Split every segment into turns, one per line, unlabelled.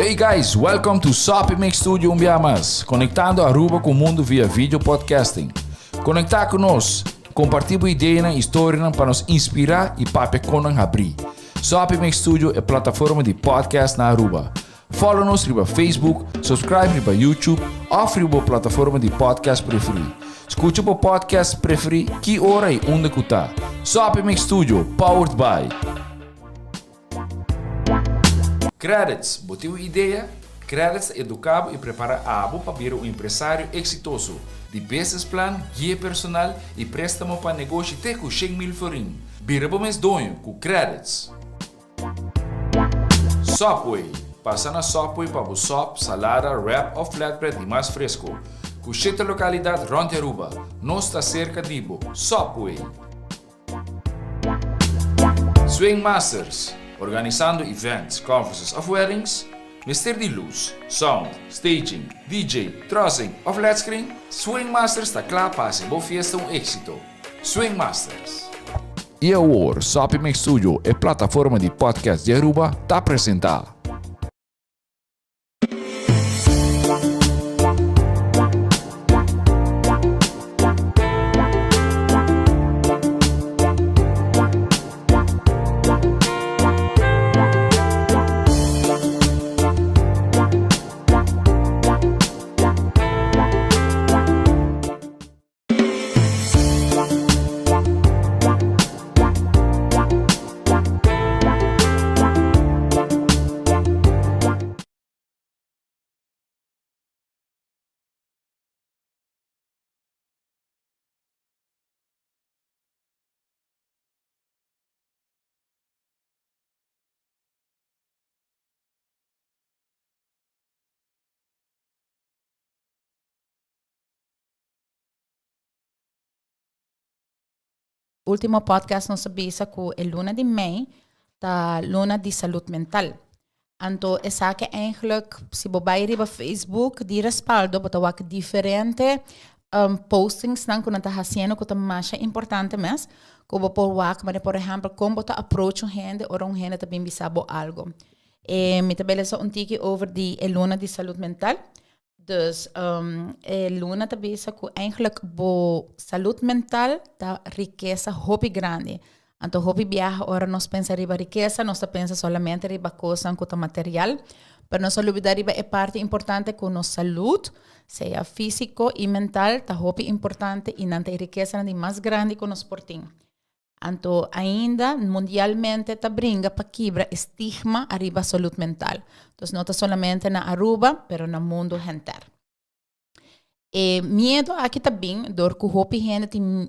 Hey guys, welcome to Soppy Mix Studio un bia mas, conectando Aruba cu mundo via video podcasting. Conecta cu nos, comparti bo ideanan y storianan pa nos inspira y papia con nan habri. Soppy Mix Studio e plataforma di podcast na Aruba. Follow nos riba Facebook, subscribe riba YouTube of riba bo plataforma di podcast preferi. Scucha bo podcast preferi ki ora y unda cu ta. Soppy Mix Studio, powered by. Credits, Bo tin un idea? Credits ta educa bo y prepara abo pa bira un empresario exitoso. Di business plan, guia personal y prestamo pa negoshi te cu 100,000 florin. Bira bo mes doño cu Credits! Subway, Pasa na Subway pa bo sop, salada, wrap of flatbread di mas fresco. Cu shete localidad rond di Aruba. Nos ta cerca di bo. Subway! Swing Masters, Organisando events, conferences of weddings? Mester di luz, sound, staging, DJ, trussing of led screen? Swing Masters ta cla pa haci bo fiesta un exito. Swing Masters. Y awor, Soppy Mix Studio, e plataforma di podcast di Aruba, ta presenta.
Ultimo podcast nos a bisa ku e luna di mei ta luna di salud mental. Anto esaki eigenlijk si bo bai riba Facebook di Respaldo bo ta wak diferente postingsnan ku nan ta hasiendo ku ta masha importante mes ku bo por wak manera por ehèmpel kon bo ta approach un hende ora un hende ta bin bisa bo algo. E mi ta bai lesa un tiki over di e luna di salud mental. Dus e luna ta bisa ku eigenlijk bo salud mental ta rikesa hopi grandi. Anto hopi biaha ora nos pensa riba rikesa nos ta pensa solamente riba kosnan ku ta material, pero nos a lubida riba e parti importante ku nos salud, sea físiko i mental, ta hopi importante i nan ta e rikesanan di mas grandi ku nos por tin. Anto ainda mundialmente ta bringa pa kibra e stigma ariba salud mental. Dus no ta solamente na Aruba, pero na mundo henter. E miedo aki ta bin dor ku hopi hende tin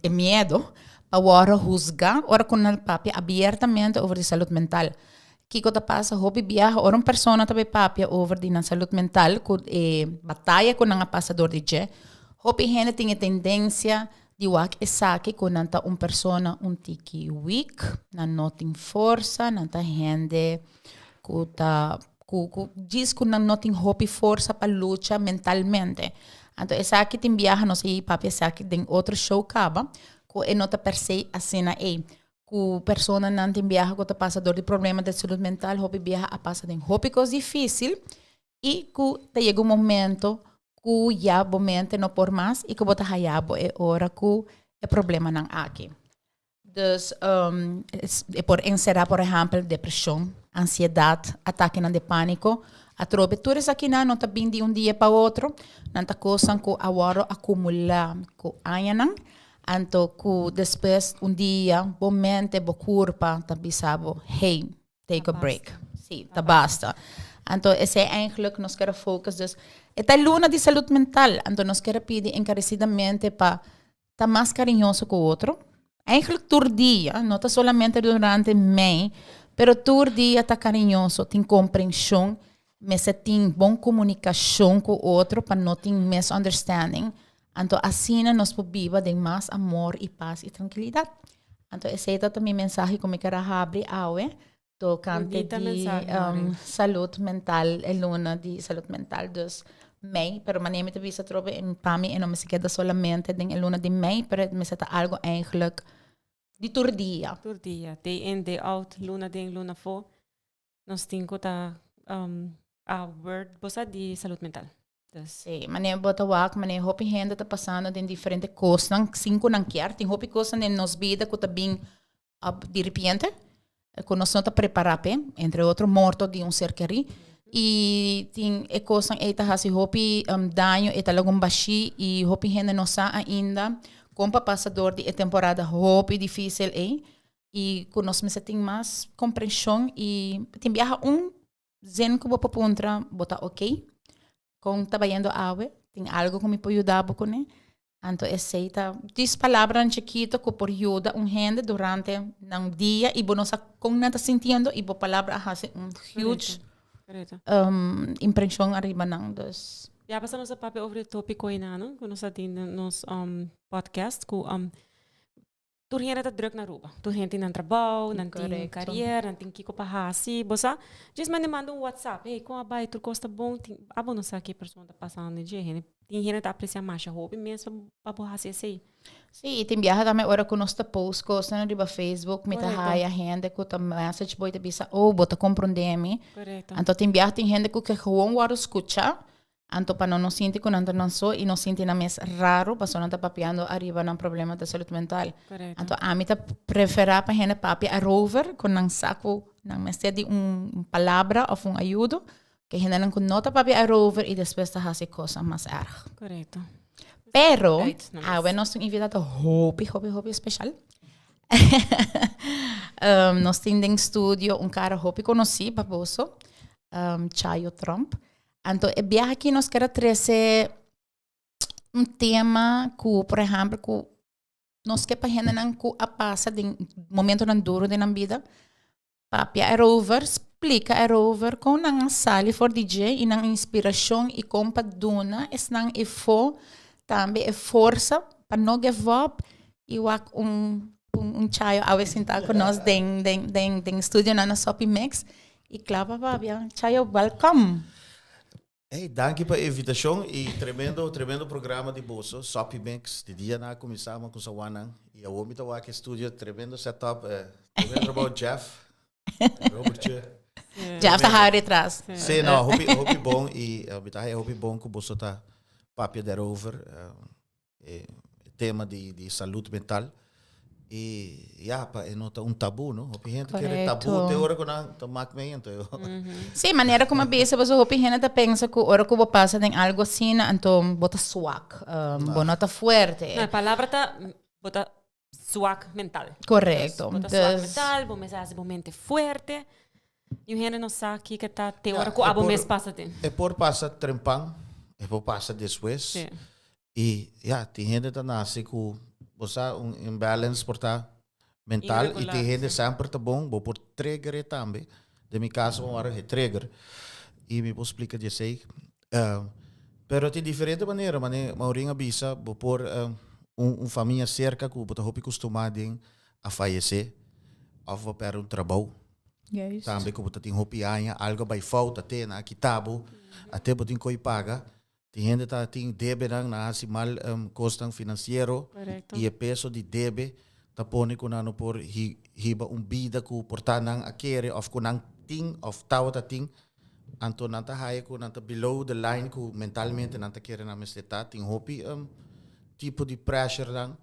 e miedo pa wòrdu husgá ora ku nan papia abiertamente over di salud mental. Kiko ta pasa hopi biaha ora un persona ta bai papia over di nan salud mental ku e bataya ku nan a pasa dor di dje, hopi hende tin e tendensia di wak esaki ku nan ta un persona un tiki weak, nan no tin forsa, nan ta hende ku ta ku ku djis ku nan no tin hopi forsa pa lucha mentalmente. Anto esaki tin biaha nos a yei papia esaki den otro show kaba ku e no ta per se asina ei. Ku personanan tin biaha ku ta pasa dor di problema di salud mental hopi biaha a pasa den hopi kos difisil i ku ta yega un momento ku ya bo mente no por mas i ku bo ta haya bo e ora ku e problemanan aki. Dus e por enserá por ehèmpel depreshon, ansiedat, atakenan di pániko. Atrobe tur esakinan no ta bin di un dia pa otro, nan ta kosnan ku a wòrdu akumulá ku añanan, anto ku despues un dia bo mente, bo kurpa ta bisa bo, hey, take a break. Sí, ta basta. Anto esei eigenlijk nos kier a focus. Dus e ta luna di salud mental. Anto nos kier a pidi encarecidamente pa ta mas cariñoso cu otro. Eigenlijk tur dia, no ta solamente durante mei, pero tur dia ta cariñoso, tin comprension, mester tin bon comunicacion cu otro pa no tin misunderstanding. Anto asina nos por biba den mas amor y paz y tranquilidad. Anto esey ta mi mensahe cu mi ker a habri awe tocante di salud mental, e luna di salud mental. Dus mei, pero manera mi ta bisa atrobe pa mi e no mester keda solamente den e luna di mei, pero e mester ta algo eigenlijk di tur dia.
Tur dia, day in, day out, luna den, luna afo. Nos tin cu ta. A word bo sa di salud mental. Dus.
Sí, manera bo ta wak, manera hopi hende ta pasando den diferente kosnan sin ku nan kier. Tin hopi kosnan den nos bida ku ta bin op di repente, ku nos no ta prepará p'e, entre otro morto di un ser kerí. I tin e kosnan ei ta hasi hopi daño, e ta laga un bashí i hopi hende no sa ainda kon pa pasa dor di e temporada hopi difísil ei. I ku nos mester tin mas komprenshon i tin biaha un Zin ku bo por puntra, bo ta ok? Kon ta bayendo awe? Tin algo ku mi por yuda bo kuné? Anto esei ta dis palabranan chikito ku por yuda un hende durante nan dia i bo no sa kon nan ta sintiendo i bo palabra a hasi un huge impreshon ariba nan. Dus.
Ya pasa nos a papia over e topiko einan, no? Ku nos a tin den nos podcast ku Tur hende ta druk na Aruba. Tur hende tin nan trabou, nan tin karier, nan tin kiko pa hasi. Bo sa, djis manda manda un WhatsApp, hey, kon a bai? Tur kos ta bon? Tin, abo no sa ke persona ta pasando dje. Hende, tin hende ta apresia masha hopi mes pa bo hasi esei.
Sí, i tin biaha tambe ora ku nos ta post kosnan riba Facebook, mi ta haya hende ku ta message bo i ta bisa, oh, bo ta komprondé mi. Anto tin biaha tin hende ku ke gewoon wòrdu skuchá. Anto pa nan no sinti ku nan ta nan so i no sinti nan mes raro pasobra nan ta papiando ariba nan problema di salud mental. Anto ami ta preferá pa hende papia arover ku nan sa ku nan mester di un palabra òf un ayudo ke hendenan ku no ta papia arover i despues ta hasi kosnan mas erg. Pero awe nos tin un invitado hopi hopi hopi speshal. Nos tin den studio un kara hopi konosí pa boso, Chayo Tromp. Anto e biaha aki nos ker a trese un tema ku, por ehèmpel, ku nos ke pa hendenan ku a pasa den momentonan duru den nan bida, papia erover, splika erover kon nan a sali for di dje i nan inspirashon i kon pa duna esnan efo tambe e forsa pa no give up i wak un un chayo awe sintá ku nos den den den den studionan na Sopi Mix I kla pa papia. Chayo, welcome.
Hey, danki pa e invitacion y tremendo, tremendo programa di boso, Soppy Mix. Di dia nan a cuminsa ma cu sawanan y awor mi ta wak e studio, tremendo setup, eh, tremendo trabao Jeff, Robertje.
Jeff ta hou detrás.
Sí, no, hopi, hopi bon y eh, mi ta haya hopi bon cu boso ta papia daarover. Eh, E tema di di salud mental y ya pa e no ta un tabu no hopi hende kere tabu te ora ku nan ta mak mee anto
Sí, manera ku mi a bisa pasobra hopi hende ta pensa ku ora ku bo pasa den algu asina anto bo ta swak, bo no ta fuerte.
No, e palabra ta bo ta swak mental.
Korekto.
Bo ta swak mental, bo mester hasi bo mente fuerte. Y un hende no sa kiko ta te ora ku abo mes pasa den.
E por pasa trempan, e por pasa despues. Y ya, tin hende ta nace cu, bo sa, un imbalance por ta mental y tin hende semper ta bon, bo por trigger e tambe. Den mi caso bo worde getrigger y mi por splica di esey. Pero tin diferente manera, mane Maureen a bisa, bo por un famia cerca cu bo ta hopi costuma den a fayece of bo perde un trabou. Tambe cu bo ta tin hopi aña, algo a bay fout, a te nan a kita bo, a te bo tin cu paga. Tin hende ta tin debenan, nan hasi mal kosnan finansiero i e peso di debe ta pone ku nan no por hiba un bida ku por ta nan a kere òf ku nan tin òf tabata tin. Anto nan ta haya ku nan ta below the line ku mentalmente nan ta kere nan mester ta. Tin hopi tipo di pressurenan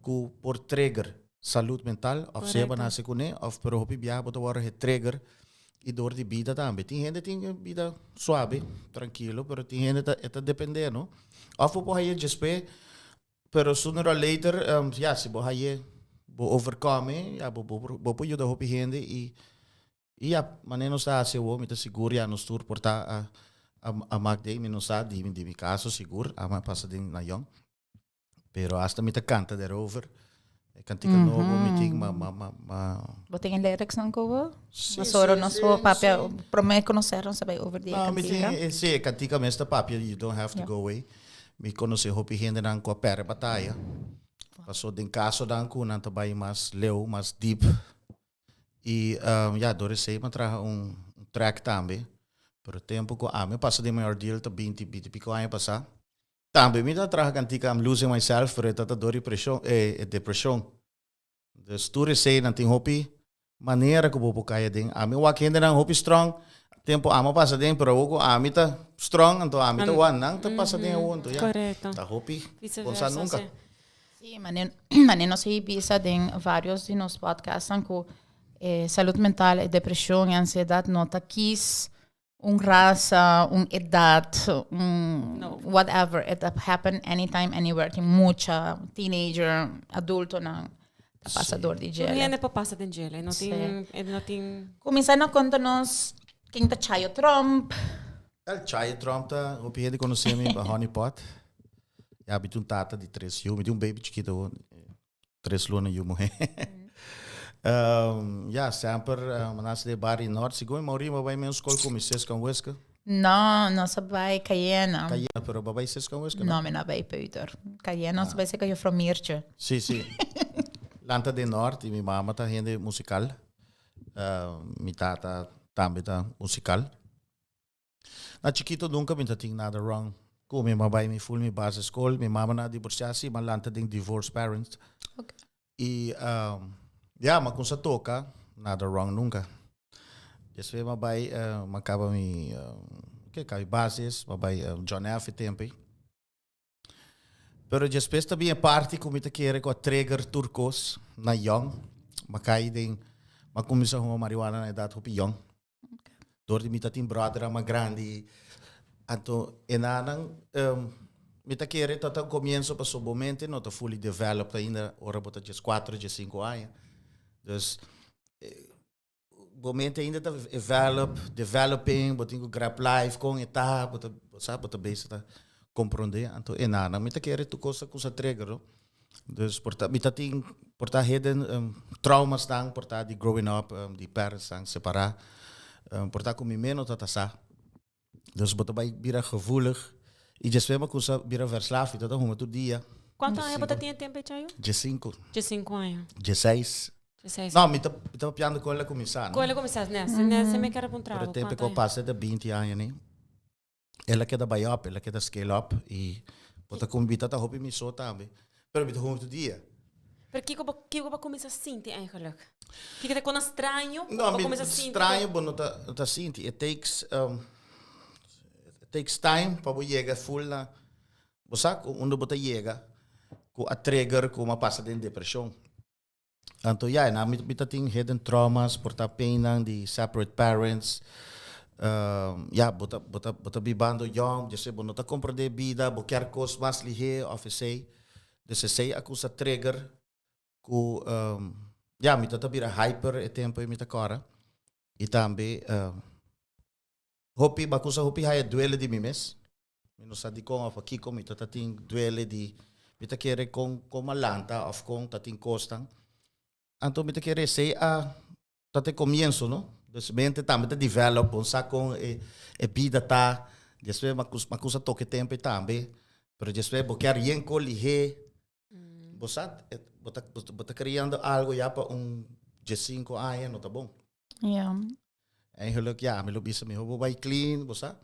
ku por trigger salud mental òf sea bo nase kuné òf pero hopi biaha bo ta wòrdu getrigger I dor di bida tambe. Tin hende tin e bida suave, trankilo, pero tin hende ta e ta depende, no? Of bo por haye djespe, pero sooner or later, ya, si bo haye, bo overcome, ya, bo bo bo por yuda hopi hende i i ya, manera nos ta hasi awor, mi ta sigur ya nos tur por ta a a a mak dei, mi no sa di di mi kaso sigur, a pasa den na yòn. Pero hasta mi ta canta daarover. E cantica mm -hmm. nobo mi tin ma ma ma ma.
Bo tin e lyrics nan kobo? Sí, sí, nos sí, papia sí. Prome conocer nos sabi over die
no, cantica. Mi tin, sí, e cantica mes ta papia you don't have to yeah. go away. Mi conoce hopi hende nan ku a perde batalla. Paso den caso dan ku nan ta bai mas leu, mas deep. Y um, ja, door esey mi a traha un, un track tambe. Pero tempo ku ami pasa den mi ordeal ta 20, 20 pico aña pasa. Tambe mi ta traha kantika I'm losing myself pero e ta ta dor di preshon e depreshon. Dus tur eseinan tin hopi manera ku bo por kai aden. Ami wak hendenan hopi strong. Tempo amo pasa den, pero awor ku ami ta strong, anto ami ta wan, nan ta pasa den awor, anto ya.
Correcto.
Ta hopi,
Vice
bon sa
versa,
nunca.
sí.
Sí, mane, mane nos a bisa den varios di nos podcastnan ku eh, salud mental, e depresion, e ansiedad no ta kies un rasa, un edad, un
No.
whatever. It happen anytime, anywhere. Tin mucha teenager, adultonan ta pasa door di
Tur
djele.
hende por pasa den djele. No
Sí.
tin, e no tin.
Kuminsá na konta nos ken ta Chayo Tromp.
El Chayo Tromp ta hopi hende konosé mi pa Honey Pot. Ya, mi tin un tata di tres yu, mi tin un baby chikito, tres luna yu muhé. Ya, semper mi a nase den bario Nort. Segun mi Maureen, bo bai mes skol ku mi, Sesca Huesca?
No, nos a bai Cayena.
Cayena, pero bo bai Sesca Huesca, no?
No, mi no a bai Peuter. Cayena nos a bai cerca juffrouw Mirtje.
Sí, sí. Lanta den Nort y mi mama ta hende musical. Mi tata tambe ta musical. Na chikito nunca mi ta tin nada wrong cu mi, ma bai mi full mi basisschool, mi mama na divorcia si, ma lanta den divorced parents. Y ya, ma cuminsa toca, nada wrong nunca. Despues ma bai, ma caba mi, ke, caba mi basis, ma bai John F. e tempo ey. Pero despues ta bin e parti cu mi ta kere cu a trigger tur cos na young. Ma cay den, ma cuminsa huma marihuana na edad hopi young. Door di mi ta tin brothernan mas grandi, anto e nanan mi ta kere ta ta un comienzo pasobra bo mente no ta fully developed ainda ora bo ta diescuatro, diescinco aña. Dus bo mente ainda ta evelop, developing, bo tin ku grab life kon e ta, bo ta, bo sa, bo ta bezig ta komprondé. Anto e nan, mi ta kere tur kos a kusa trigger no. Dus por ta, mi ta tin, por ta hidden traumas nan, por ta di growing up, di parents nan separá, por ta ku mi mes no ta ta sa. Dus bo ta bai bira gevoelig i despues bo a kusa bira verslaaf, i ta ta huma tur dia.
Kuantu aña bo ta tin e tempu ei, Chayo?
Diesinku.
Diesinku aña.
Dieseis.
Dieseis.
No, mi ta mi ta papiando kon el a kuminsá, no?
Kon el a kuminsá, ne, ne, se mi kere puntra
Pero
bo
e tempu
kuantu
ku a
aña.
pasa ta binti aña ni, el a keda bai op, el a keda scale up i bo ta mi ta ta hopi mi so tambe, pero mi ta huma tur dia.
Pero kiko bo kiko bo a kuminsá sinti eigenlijk? Kiko ta kona straño
No,
bo
mi
kuminsá sinti?
straño bo no ta no ta sinti. It takes it takes time pa bo yega full na bo sa ku unda bo ta yega ku a trigger ku bo a pasa den depresion. Anto ya, na mi mi ta tin hidden traumas por ta painnan di separate parents. Ya bo ta bo ta bo ta bibando yong, djese bo no ta comprende bida, bo kier kos mas lihé of esei. Dus esei a kusa trigger ku ya mi ta ta bira hyper e tempo ei mi ta kòrda. I tambe hopi mi a kusa hopi haya duele di mi mes. Mi no sa dikon òf pakiko mi ta ta tin duele di mi ta kere kon kon mi a lanta òf kon ta tin kosnan. Anto mi ta kere esei a ta te comienzo no. Dus mente tambe ta develop, bon sa con e e bida ta, despues bo a cusa toca e tempo tambe, pero despues bo kier yen con lihe, bo sa bo ta bo ta creando algo ya pa un diescinco aña no ta bon.
Ja.
Eigenlijk ya, mi lo bisa miho bo bay clean, bo sa.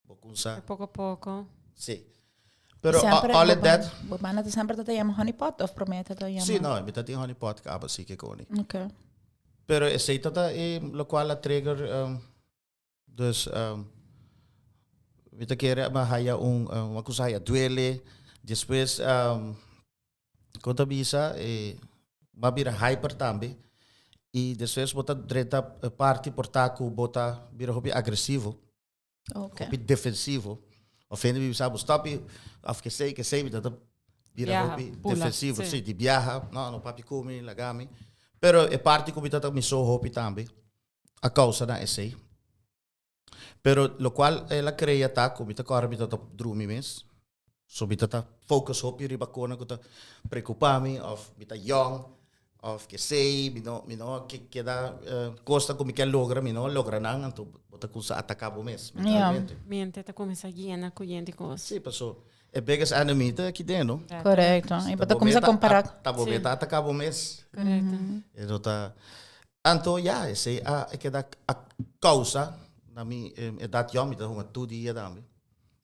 Bo kumsa.
Poko poko.
Sí. Pero
Semper
all
bo
of that.
Bo banda ta semper ta yama honey pot of prome ta yama?
Sí, no, mi ta tin honey pot kaba sí ke koni.
Okay.
Pero esei ta ta e lokual a trigger um, dus um, mi ta kere ma haya un um, ma kusa haya duele. Despues um, Kon ta bisa e ba bira hyper tambe y despues bo ta drenta parti por ta cu bo ta bira hopi agresivo,
Okay.
hopi defensivo. Of hende bi bisa bo stop y of kesey kesey mi ta ta bira
Biaha,
hopi
pula,
defensivo.
sí.
Si, di biaha, no, no papia cu mi, laga mi. Pero e parti cu mi ta ta mi so hopi tambe a causa na esey. Pero locual el a crea ta cu mi ta core mi ta ta drumi mes. So mi ta ta focus hopi riba cona cu ta preocupa mi of mi ta young of kesey mi no mi no ke keda cosnan cu mi kier logra mi no logra nan anto bo ta cuminsa ataca bo mes mentalmente.
Mente ta cuminsa yena cu yen di cos.
Si paso e biggest enemy ta aki den no.
Correcto. Y bo ta cuminsa compara.
Ta bo meta ataca bo mes.
Correcto.
E no ta Anto ya, esei a keda a causa na mi edad yòn, mi ta hunga tur dia tambe,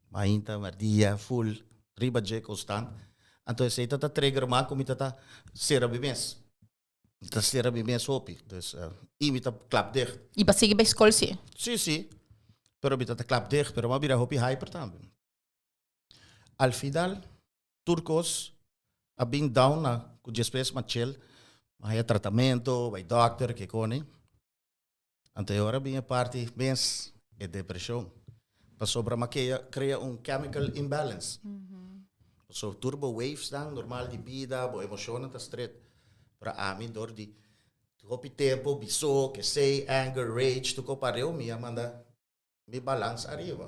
mainta, merdia, full, riba dje constant. Anto esei ta ta trigger mas cu mi ta ta cera mi mes, mi ta cera mi mes hopi, dus y mi ta klap dicht.
Y pa sigui bay scol si?
Si, si. Pero mi ta ta klap dicht, pero mi a bira hopi hyper tambe. Al final, tur kos a bin down na ku despues mi a chill, mi a haya tratamento, bai dokter, ke koni. Anto e ora bin e parti mes, e depresion. Pasobra mi a kea crea un chemical imbalance. Pasobra tur bo wavesnan normal di bida, bo emocionnan ta stret. Pero ami dor di hopi tempo biso, kesey, anger, rage, tur ko pareu, mi a manda mi balans ariba.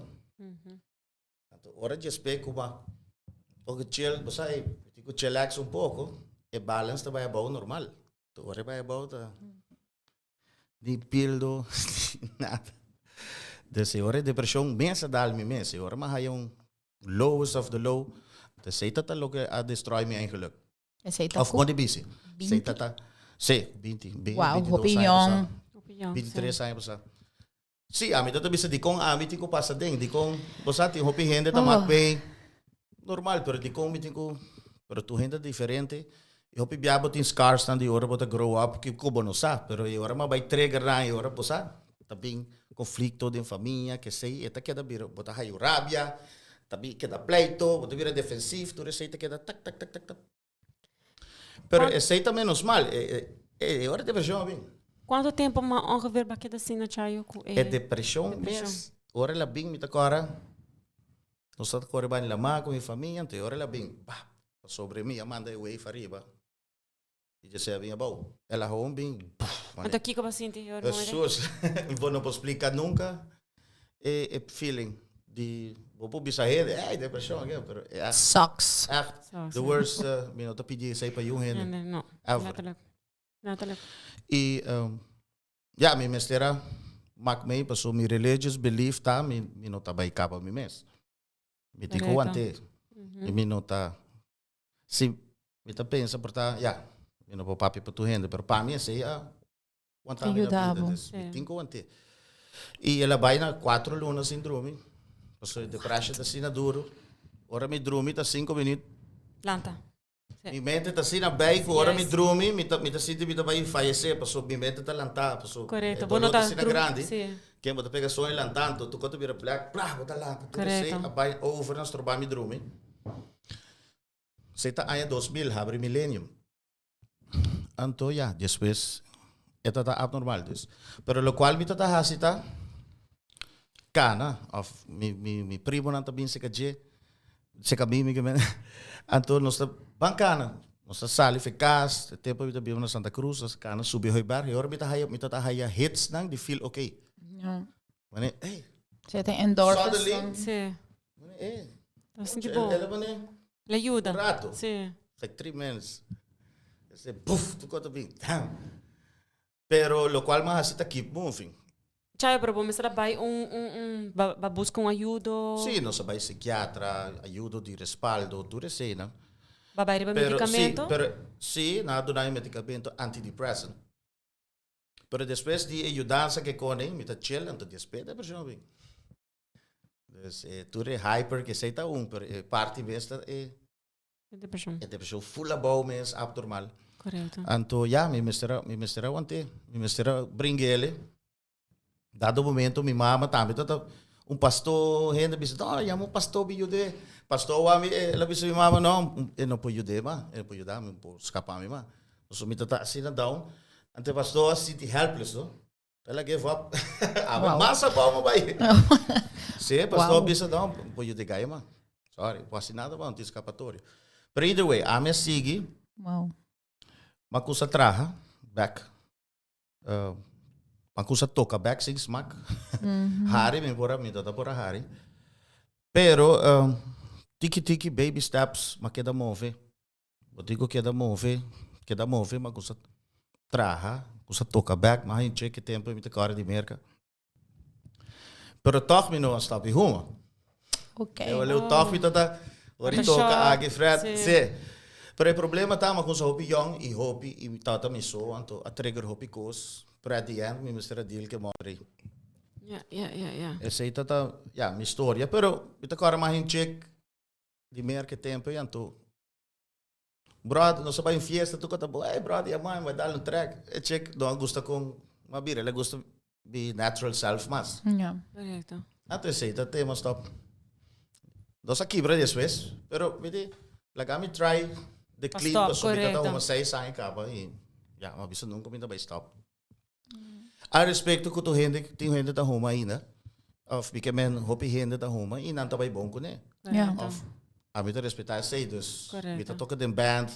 Anto ora djespé ku bo poko chill, bo sa e tin ku chillax un poko, e balance ta bai abou normal. Anto ora e bai abou ta ni pildo, ni nada. Dus e ora e depresion mes a dal mi mes, e ora mi a haya un lowest of the low, anto esei ta ta loke a destroy mi eigenlijk.
Esei ta
Of
ku
mo di bisi. Esei
20?
ta ta, si, 20,
Wow,
22
hopi
aña
yong.
pasá.
Hopi yong, si.
23 aña pasá. Sí, ami ta ta bisa dikon ami tin ku pasa den, dikon, bo sa tin hopi hende ta mak bay normal, pero dikon mi tin ku, pero tur hende ta diferente, y hopi bia bo tin scars nan di ora bo ta grow up ki ku bo no sa, pero e ora bo a bay trigger nan, e ora bo sa ta bin conflicto den famia, kesey, e ta keda bira, bo ta hayo rabia, ta bin keda pleito, bo ta bira defensief, tur esey ta keda tak tak tak tak tak. Pero esey ta menos mal. E, e, e ora depresion a bin.
Cuanto tempo ma ongeveer ba keda asina, Chayo, cu e
E depresion mes, ora el a bin mi ta cora, nos ta core bani lama cu mi famia, anto e ora el a bin, bap, sobre mi a manda e wave ariba, y djese a bin abou. El a gewoon bin, buf, mane.
Anto kico bo a sinti e ora momento?
Jesus, bo no por splica nunca e e feeling di bo por bisa hende, ey depresion ke, pero e echt,
Sucks.
echt
Sucks,
the
ja.
worst, mi no ta pidi esey pa yun hende.
Hende, no.
Ever.
Letterlijk. Letterlijk.
Y ja, mi mester a mak mei paso mi religious belief ta mi mi no ta bay caba mi mes. Mi tin cu
Correcto.
wante. Y mi no ta, si mi ta pensa por ta, ja, mi no por papia pa tur hende, pero pa mi esey a Wantá mi na
Ayuda
vida,
bo.
dus mi
Sí.
tin ku want'é. I el a bai na kuatro luna sin drumi, pasobra e depression ta asina duru. Ora mi drumi ta sinku minüt.
Lanta. Sí.
Mi mente ta asina bei ku ora mi
Yes.
drumi mi ta mi ta sinti mi ta bai fayesé, pasobra mi mente ta lantá, pasobra e
Korekto. Bo no
dolor ta
ta
asina
dru-
grandi.
Sí.
Ken bo ta pega soño lantando, tur kos ta bira black, pla, bo ta lanta. Tur esei
Korekto.
a bai over na stroba mi drumi. Esei ta aña 2000, habri millennium. Anto ya, despues e ta ta abnormal dus. Pero locual mi ta ta haci ta cana of mi mi mi primonan ta bin seca dje, seca mi mi kimen. Anto nos ta ban cana, nos ta sali for cas, e tempo mi ta biba na Santa Cruz, nos ta cana subi Hooiberg y ora mi ta haya mi ta ta haya hits nan di feel okay.
Ja.
Mane, ey.
Ze ten endorphins.
Suddenly.
Sí.
Mane, ey.
Ta sinti bon.
El a mane.
Le ayuda.
Un rato.
Sí.
Like 3 minutes. Ese buf, tu kota bin. Damn. Pero lo cual mas hasi ta keep moving.
Chayo, pero bo mester a bai un, un, un, ba, ba busca un ayudo.
Sí, nos a bai psiquiatra, ayudo di respaldo, tur eseinan.
Ba bai riba
Pero,
medicamento?
Sí, pero, sí, nan a duna mi medicamento antidepressant. Pero despues di e yudansa ke koning, mi ta chill, anto despues depresion a bin. Dus e tur e hyper ke esei ta un, pero e parti mes ta e
E depresion.
E depresion full abou mes, abnormal.
Correcto.
Anto ya, mi mester a, mi mester a want'é, mi mester a bring'ele. Dado momento mi mama tambe ta ta un pastor, hende bisa, no, yama un pastor bin yud'é. Pastor wak mi, el a bisa mi mama, no, e no por yud'é mas, e no por yuda mi, por skapa mi mas. Pasobra mi ta ta asina down. Anto e pastor a sinti helpless, no. El a give up. Aba
Wow.
mas abou mi bai. Sí, e pastor
Wow.
bisa, no, por yuda e gai mas. Sorry, por hasi nada mas, no tin skapatorio. Pero either way, ami a sigui.
Wow.
Mi a kusa traha bek. Mi a kusa toka bek sin smak. Hari mi por a, mi ta por a hari. Pero tiki tiki baby steps mi a keda move. Bo tin ku keda move, keda move, mi a kusa traha, kusa toka bek, mi a haña cheke tempu mi ta kòrda di Merka. Pero tòg mi no a stòp di huma.
Ok.
E oleu tòg mi ta ta ora i toka aki Fred. Si. Pero e problema ta mi a kusa hopi yòn i hopi i mi tabata mi so anto a trigger hopi kos. Pero at the end mi mester a deal ku e mòder ei.
Ja, ja, ja, ja.
Esei ta ta, ya, mi storia. Pero mi ta kòrda mas un chek di Merka e tempu ei anto Brother, nos a bai un fiesta, tur kos ta bo, hey brother, ya man, bai dal un trek. E chick no a gusta con m'a bira, el a gusta mi natural self mas.
Ja.
Correcto.
Anto esei ta tema stop. Nos a kibra despues, pero mi di, laga mi try de
Pa
clean
stop,
pasobra mi ta
correcto.
huma seis aña kaba y ya, mi a bisa nunca mi ta bay stop. Al respecto cu tur hende, tin hende ta huma ainda, of mi ke men hopi hende ta huma y nan ta bay bon cune.
Ja.
Of ami ta respeta esey, dus mi ta
Correcto.
toca den band,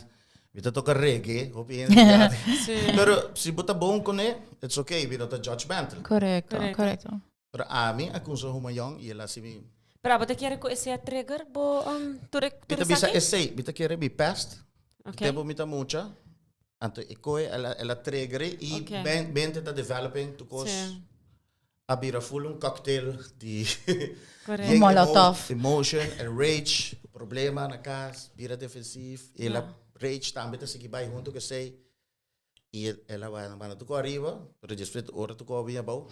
mi ta toca reggae, hopi hende ya.
Sí.
Pero si bo ta bon cune, it's okay, mi no ta judgmental.
Correcto,
Correcto.
correcto.
Pero ami a cuminsa huma yong y el a haci mi
Pero abo ta kere cu esey a trigger bo um, tur e
Mi
tur
ta bisa
esaki?
esey, mi ta kere mi past,
Ok.
tempo mi ta mucha, anto e koe el a el a trigger y
Ok.
men mente ta developing tu cos
Sí.
a bira full un cocktail di
Correcto.
yen
Molotov.
emotion and rage, problema na cas, bira defensief, el a
Ja.
rage tambe ta sigui bay hunto cu esey. Y el a bai na banda tuko ariba, pero despues ora tuko a bin abou.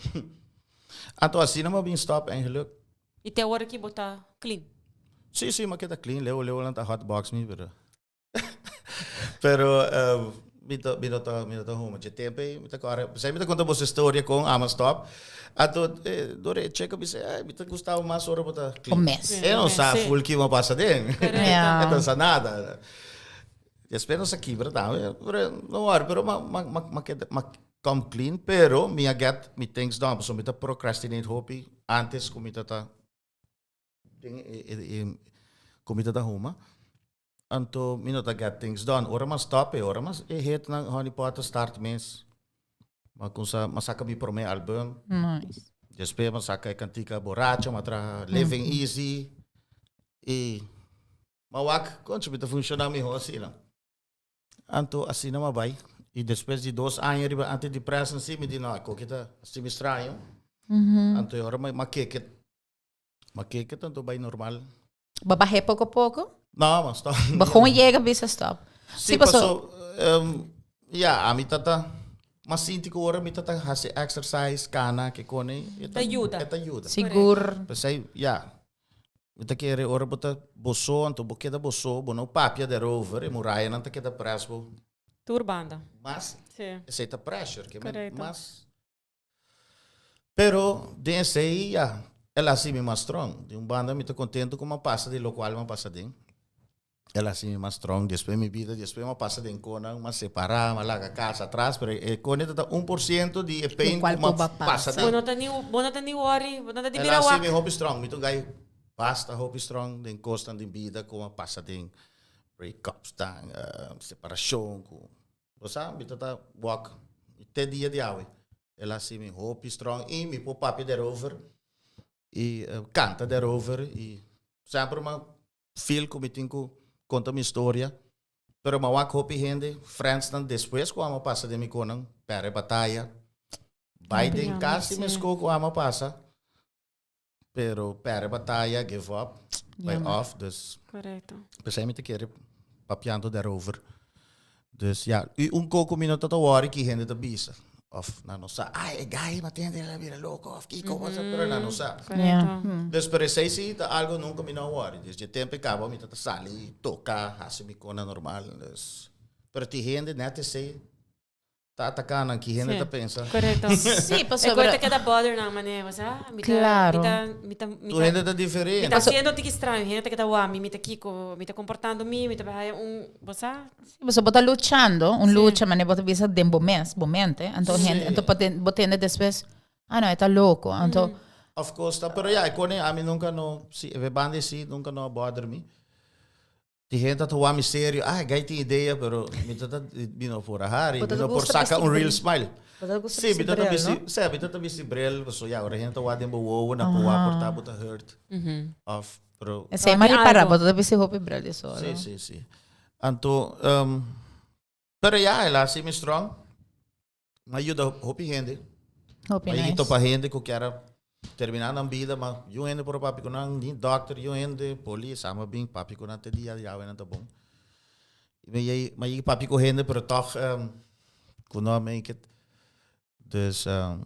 Anto asina mi a bin stop eigenlijk.
Y te awor aki bo ta clean?
Sí, sí, mi a keda clean. Leo, leo nan ta hotbox mi, pero pero mi ta, mi no ta, mi no ta huma. Dje tempo ei mi ta kore, p'esei mi ta konta boso historia kon ama stop. Anto dor e cheko bisa, ay, mi ta gustaba mas ora bo ta clean.
Un mes.
E no sa
Sí.
full kiko a pasa den.
Correcto.
Ja.
E no sa nada. Despues nos a kibra tambe, pero no worry, pero ma, ma, ma, ma keda, ma come clean, pero mi a get mi things done, pasobra mi ta procrastinate hopi antes ku mi ta ta den e, e, e, ku mi ta ta huma. Anto mi no ta get things done. Ora ma stop e, ora ma e hit nan Honey Pot a start mes. Ma kumsa, ma saka mi prome album.
Nice.
Despues ma saka e kantika Borracho, ma traha Living Easy. I Ma wak, concho mi ta funciona miho asina. Anto asina m'a bai. Y despues di dos aña riba antidepressant si, mi di no, e koki ta hasi mi straño. Anto e ora m'a keke, m'a keke tanto bai normal.
Bo bah'é poko poko?
No, m'a stop.
Bo gewoon yega bisa stop.
Si, paso, ya, ami ta ta, m'a sinti ku ora mi ta ta hasi exercise, kana, ke kone, e
Ta yuda.
E ta yuda.
Sigur.
P'esei, ya, Mi ta kere ora bo ta bo so, anto bo keda bo so, bo no papia derover, e murayanan ta keda pres bo.
Tur banda.
Mas,
Sí.
esei ta pressure, ke men
Correcto.
mas. Pero den esei, ya, el a hasi mi mas strong. Di un banda mi ta contento ku mi a pasa di lokual mi a pasa den. El a hasi mi mas strong despues mi bida, despues mi a pasa den konan, mi a separa, mi a laga kas atras, pero e kone ta ta un por ciento di e pain
Lokual
ku mi
ku bo
a
a
pasa
pasa.
den.
Bo no ta ni, bo no ta ni worry, bo no ta di
El
bira
a hasi
wak.
mi hopi strong, mi ta un guy basta hopi strong den kosnan den bida ku mi a pasa den breakups tan, separashon ku, bo sa mi ta ta wak te dia di awe. El a hasi mi hopi strong i mi por papia derover i kanta derover i semper mi a Feel ku mi tin ku konta mi storia, pero mi a wak hopi hende, friendsnan despues ku amo a pasa den mi konan, pèrdè bataya, bai den kasi meskó ku amo a pasa, pero pèrdè bataya, give up, bai off, dus p'esei mi ta kere papiando daarover. Dus ya, y un koko mi no ta ta worry ki hende ta bisa. Of nan no sa, ay e guy ma tende el a bira loko of kiko mm -hmm. pero nan no sa.
Yeah.
Dus pero esei si ta algo nunca mi no worry. Dus dje tempo e kaba mi ta ta sali, toka, hasi mi kona normal. Dus, pero ti hende net esei ta ataka nan ki hende
Sí.
ta pensa.
Correcto.
Sí,
E
pasobra.
koe ta keda bother nan manera, bo sa, mi ta,
Claro.
mi ta, mi ta, mi
Tu
ta,
hende ta
mi
diferente.
ta haciendo tiki straño, hende ta keda wak mi, mi ta kiko, mi ta comportando mi, mi ta bay un, bo sa?
Pasobra bo ta luchando, un lucha manera bo ta bisa den bo mes, bo mente, anto hende, anto pa den, bo tende despues, ah no, e ta loco, anto.
Of course ta, pero ya, e kone ami nunca no, si, e banda si nunca no a bother mi. Tin hende ta wak mi serio, ah, guy tin idea, pero mi ta ta, mi no por a hari,
Bo
mi
ta
no por
gusta
saca
bisti
un real
bril.
smile.
Bo ta gusta
Sí, mi
bisti
ta ta
bril,
bisti,
no?
sí, mi ta ta bisti bril, paso ya, ora hende ta wak den bo wowo, nan por wak por ta bo ta hurt, of, pero.
Esei
Tin
m'a ripara,
algo.
bo ta ta bisti hopi bril di solo.
Sí, sí, sí. Anto, pero ya, el a hasi mi strong. Mi a yuda hopi hende.
Hopi
Mi a
nice.
topa hende ku kier a terminá nan bida, ma yu hende por a papia ku nan, ni dòkter, yu hende, polis, amo a bin papia ku nan te dia di awe nan ta bon. Mi a yega papia ku hende, pero tòg ku no a make it. Dus, ja,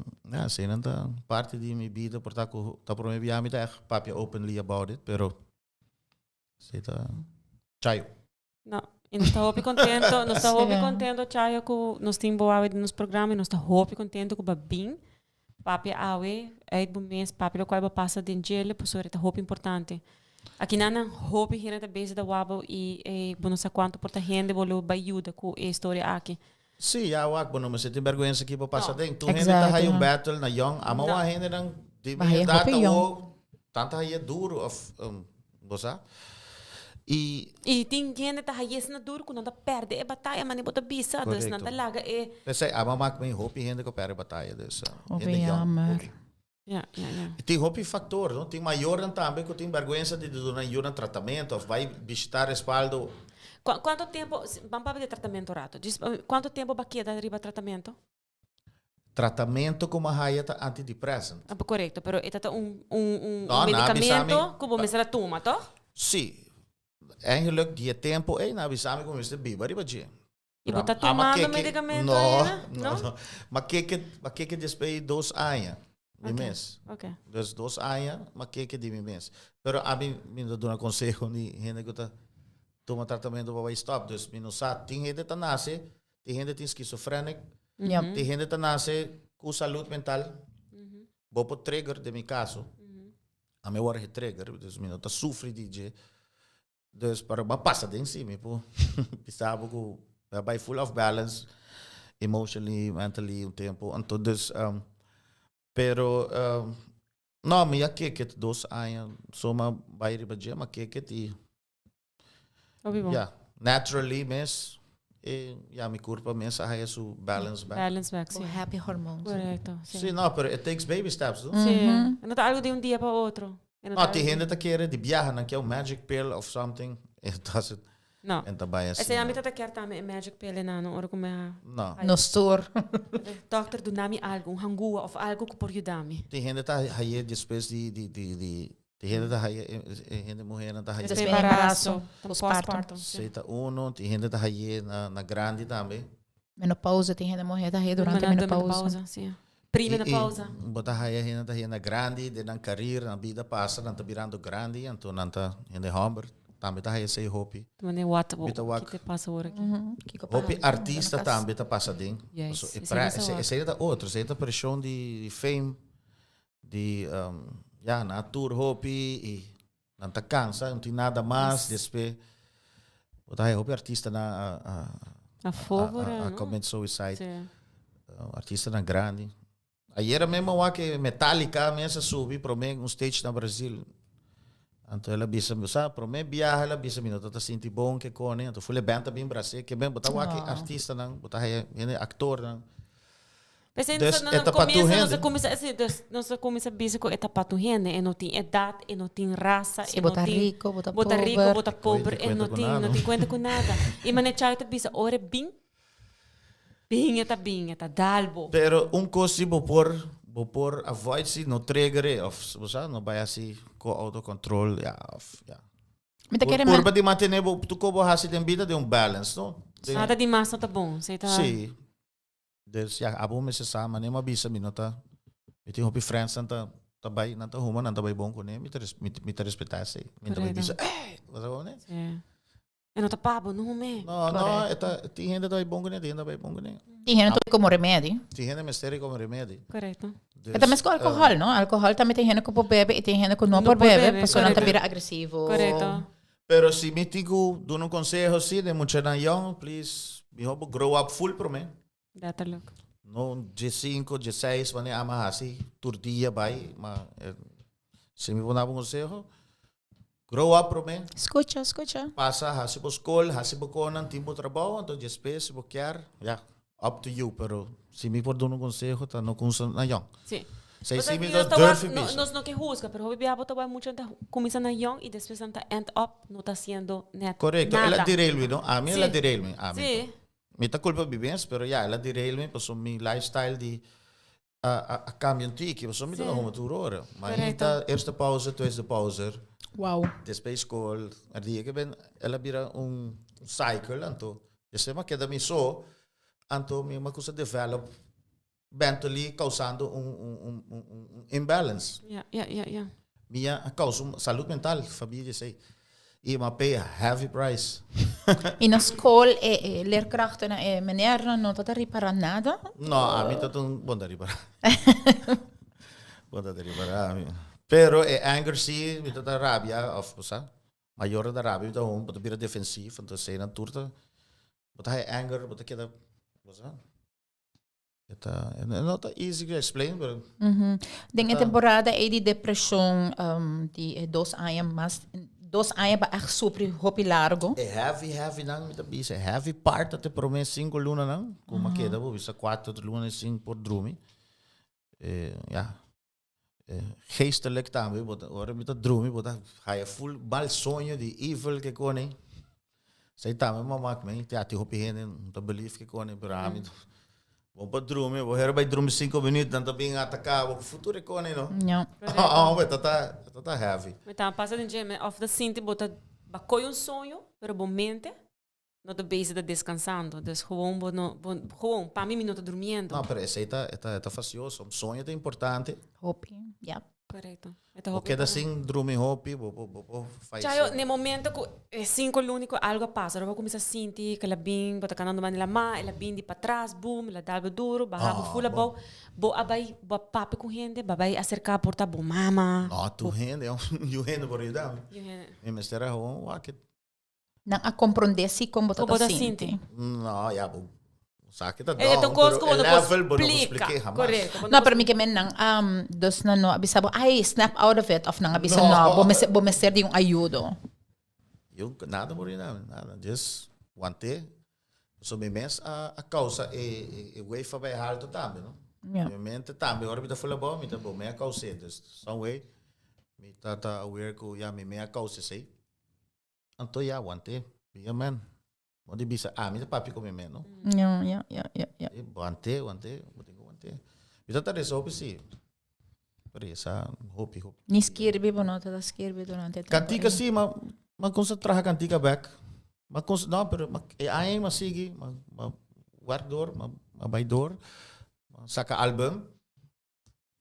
eseinan ta parti di mi bida, por ta ku ta promé bia mi ta ègt papia openly about it, pero esei ta Chayo.
No, y nos ta hopi contento, nos ta hopi
Sí.
contento, Chayo, cu nos tin bo awe den nos programa y nos ta hopi contento cu bo a bin. Papia awe uit bo mes, papia locual bo pasa den djele, pasobra e ta hopi importante. Aki nan nan hopi hende ta bezig ta wak bo y e bo no sa cuanto por ta hende bo lo bay yuda cu e historia aki.
Sí, ya wak, bo no mester tin berguensa ki bo pasa den. Tur hende ta haya un battle na yong, ama wak hendenan di mi edad awo tan ta haya duro of bo sa.
Y. Y tin hende ta haya esnan duro cu nan ta perde e bataya mane bo ta bisa, dus nan ta laga e.
P'esei ama mak mi hopi hende cu perde bataya, dus hende yong hopi.
Ja, ja, ja.
Tin hopi factor, no? Tin mayornan tambe cu tin berguensa di duna nan yunan tratamento of bay bishita respaldo.
Cu cuanto tempo, ban papia di tratamento un rato, djis cuanto tempo bo a keda riba tratamento?
Tratamento cu mi a haya ta antidepressant.
Ah, corecto, pero e ta ta un, un, un, un medicamento cu bo mester a tuma, toch?
Si. Eigenlijk di e tempo ey nan a bisa mi cu mi mester biba riba dje.
Y bo ta tumando medicamento
ainda? No, no. Ma keke, ma keke despues di dos aña, mi mes.
Okay.
Dus dos aña, ma keke di mi mes. Pero ami, mi no ta duna conseho ni hende cu ta tuma tratamento pa bay stop. Dus mi no sa, tin hende ta nace, tin hende tin schizophrenic, tin hende ta nace cu salud mental. Bo por trigger, den mi caso, ami a worde getrigger, dus mi no ta sufri di dje. Dus pero bo a pasa den si mi por bisa bo ku mi a bai full off balance emotionally, mentally un tempo. Anto dus pero no mi a keke dos aña so mi a bai riba dje mi a keke i ya naturally mes e ya mi kurpa mes a haya su balance back.
Balance back si.
Bo happy hormones.
Korekto si.
Si no pero it takes baby steps no.
Si no ta algo di un dia pa otro.
No, tin hende ta kere di biaha, nan kier un magic pill of something. It doesn't.
No.
En ta bai asina.
Esei ami ta kier tambe e magic pill enano ora ku mi a.
No.
Nos tur.
Dokter duna mi algo, un hangua of algo ku por yuda mi.
Tin hende ta haye despues di di di di tin hende ta haye e hende muhernan ta haye.
Despues di embaraso, postparto.
Esei ta uno, tin hende ta haye na na grandi tambe.
Menopausa, tin hende muher ta haye durante menopausa.
Si. Premenopausa.
I bo ta haya hende ta henda grandi den nan career, nan bida pasa, nan ta birando grandi, anto nan ta hende homber tambe ta haya esey hopi.
Ta mane wat
Mi ta wak.
ki te pasa ora aki.
Kiko pa
Hopi
haci
artista
na cas.
tambe ta pasa den.
Juist,
Paso e
esey
pre,
mester
esey
wak.
esey ta otro, esey ta presion di fame, di ya nan a tour hopi i nan ta cansa, no tin nada mas, despues bo ta haya hopi artistanan a a
A fobora,
a
no?
commit suicide.
Sí.
Artistanan grandi. Ayera mesmo a wak e Metallica mes a subi prome un stage na Brazil. Anto el a bisa mi, sa prome biaha el a bisa mi no ta ta sinti bon ke kone, anto ful e band ta bin Brazil, ke ben bo ta wak e artistanan, bo ta haya hende actornan.
P'esei
Dus,
nos
e ta pa tur
comienzo nos a
hende.
cuminsa esi dus nos a cuminsa bisa cu e ta pa tur hende e no tin edad e no tin rasa
Si
e
bo
no
ta
tin
rico bo ta
bo ta rico
pober.
bo ta pober
Cuenta
e no
cu
tin
nada.
no tin cuenta cu nada y mane Chayo ta bisa ora e bin bin e ta bin e ta dal bo.
Pero un cos si bo por bo por avoid si no trigger e of bo sa no bay haci cu auto control ya of ya.
Mi ta kere men.
Purba di mantene bo tur cu bo haci den bida den un balance no. Den
Nada di mas no ta bon si ta.
Si. Dus ya, abo mester sa, manera mi a bisa mi no ta, mi tin hopi friends nan ta ta bai, nan ta huma, nan ta bai bon kuné, mi ta mi ta respetá esei. Mi no ta bai bisa, ey, bo sa kuné?
Sí. E no ta pa bo, no hum'é.
No, no, e ta, tin hende ta bai bon kuné, tin hende ta bai bon kuné.
Tin hende ta komo remedi.
Tin hende mester di komo remedi.
Korekto.
E ta meskos ku alkohòl, no? Alkohòl tambe tin hende ku por bebe i tin hende ku no por bebe, pasobra nan ta bira agresivo.
Korekto.
Pero si mi tin ku duna un konseho si den muchanan yòn, please, mihó bo grow up full promé.
Letterlijk.
No diesinco, dieseis, wanneer ama hasi tur dia bai, ma si mi por duna bo un konseho, grow up promé.
Skucha, skucha.
Pasa, hasi bo skol, hasi bo konan, tin bo trabou, anto despues si bo kier, ya, up to you, pero si mi por duna un konseho ta no kumsa na yòn.
Sí.
Sei
Pasobra
si mi
nos
ta
ta wak,
durf
no,
bisa.
nos no ke husga, pero hopi biaha bo ta wak mucha ta kuminsa na yòn i despues nan ta end up no ta hasiendo net
Korekto, el a
nada.
derail mi, no? Ami el a
Sí.
derail mi, ami.
Sí.
Mi ta kulpa mi mes, pero ya, el a derail mi pasobra mi lifestyle di a a a kambia un tiki, pasobra mi ta
Sí.
huma tur ora. Ma mi
Korekto.
ta eerste pauze, tweede pauze,
Wow.
despues skol, er dia ke ben el a bira un cycle, anto esei mi a keda mi so, anto mi a kusa develop mentally causando un, un, un, un, un imbalance.
Ja, ja, ja, ja.
Mi a causa un salud mental, familia di esey. Y mi a pay a heavy price.
Y na school e, e leerkrachten e meneernan no ta ta ripara nada?
No, ami ta un bon ta ripara. Bo ta ripará mi. Pero e anger sí, mi ta ta rabia of bo sa, mayor ta rabia mi ta hon, bo ta bira defensief, entonces eseinan tur ta, bo ta haya anger, bo ta keda, bo sa. E ta, e no ta easy to explain, pero.
Den e temporada ei di depresion, di e dos aña mas, dos aña pa echt sufri hopi largo.
E heavy, heavy nan mi ta bisa, e heavy part ta te prome cinco lunanan, ku mi a keda bo bisa cuatro luna sin por drumi. E, ya. E, geestelijk tambe, bo ta, ora mi ta drumi, bo ta haya full mal soño di evil ke kone. Esei tambe m'a mak mi, te ati hopi hende no ta believe ke kone, pero ami bo pa drumi, bo hera bai drumi cinco minuut, nan ta bin ataka bo, futuro e kone no.
Ja.
Oh, e ta ta, e ta ta heavy.
Mi ta pasa den dje, of ta sinti bo ta bakoi un soño, pero bo mente no ta bezig ta descansando. Dus gewoon bo no, bo, gewoon, pa mi mi no ta durmiendo.
No, pero esei ta, e ta, e ta fastioso. Un soño ta importante.
Hopi, ja.
Correcto. E ta
Bo
hopi
keda
importante.
sin drumi hopi, bo, bo, bo por fallecer.
Chayo, n'e momento cu e cinco luna cu algo a pasa, bo a cuminsa sinti cu el a bin, bo ta canando banda di lama, el a bin di patras, boom, el a dal bo duro, baha bo
Ah,
full
bo.
abou. Bo a bay, bo a papia cu hende, bo a bay acerca por ta bo mama.
No, tur hende, yu hende por yuda mi.
Yu hende.
Mi mester a gewoon wak
Nan a comprende si con bo ta
Con bo ta
sinti.
sinti.
No, ya, bo sa que ta
E ta
down,
cos
pero
cu bo
e
no por
level bo no por
splica.
spliké hamas.
Correcto, bo no
No,
por
pero mi ke men nan, um, dus nan no a bisa bo, ay, snap out of it, of nan a bisa,
No.
no, bo mester, bo mester di un ayudo.
Yo nada por nada, nada. Just wante. So mi mes a, a causa e, e, e wave a bai alto tambe, no?
Ja.
Mi mente tambe, ora mi ta full abou, mi ta bo me a causa, dus some way mi ta ta aware ku ya mi me a causa esei. Anto ya wante, be a man. Bo di bisa, ami ta papia ku mi men, no?
Ja, ja, ja, ja, ja.
E wante, wante, bo tin ku wante. Mi ta ta resa hopi si. Resa hopi, hopi.
Ni skirbi, bo no ta ta skirbi durante e tempo
Kantika
ei.
si, ma, ma konsa traha kantika bek. Ma konsa, no, pero ma, e aña ei ma sigui, ma, ma werk door, ma, ma bai door. Ma saka album.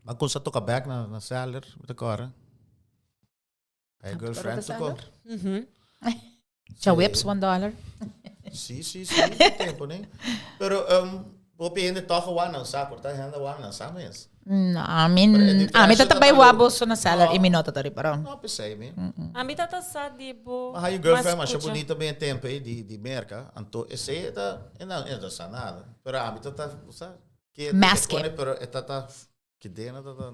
Ma konsa toka bek na, na cellar, mi ta kòrda. Hey, girlfriend tocó.
Cha whips one dollar.
Sí, sí, sí, tempo, né? Pero um, hopi hende toch wan nan sa, por ta hende wan nan sa mes.
No, a mi, a mi tata bai wabo so na cellar y mi no tata ripara.
No, pensei mi.
A mi tata sa di bo.
Ma hayo girlfriend masha bonita ben tempo eh, di di merca, anto ese ta, e no, e no sa nada. Pero a mi tata, sa, que
Maske.
Pero e tata Ki dena ta ta.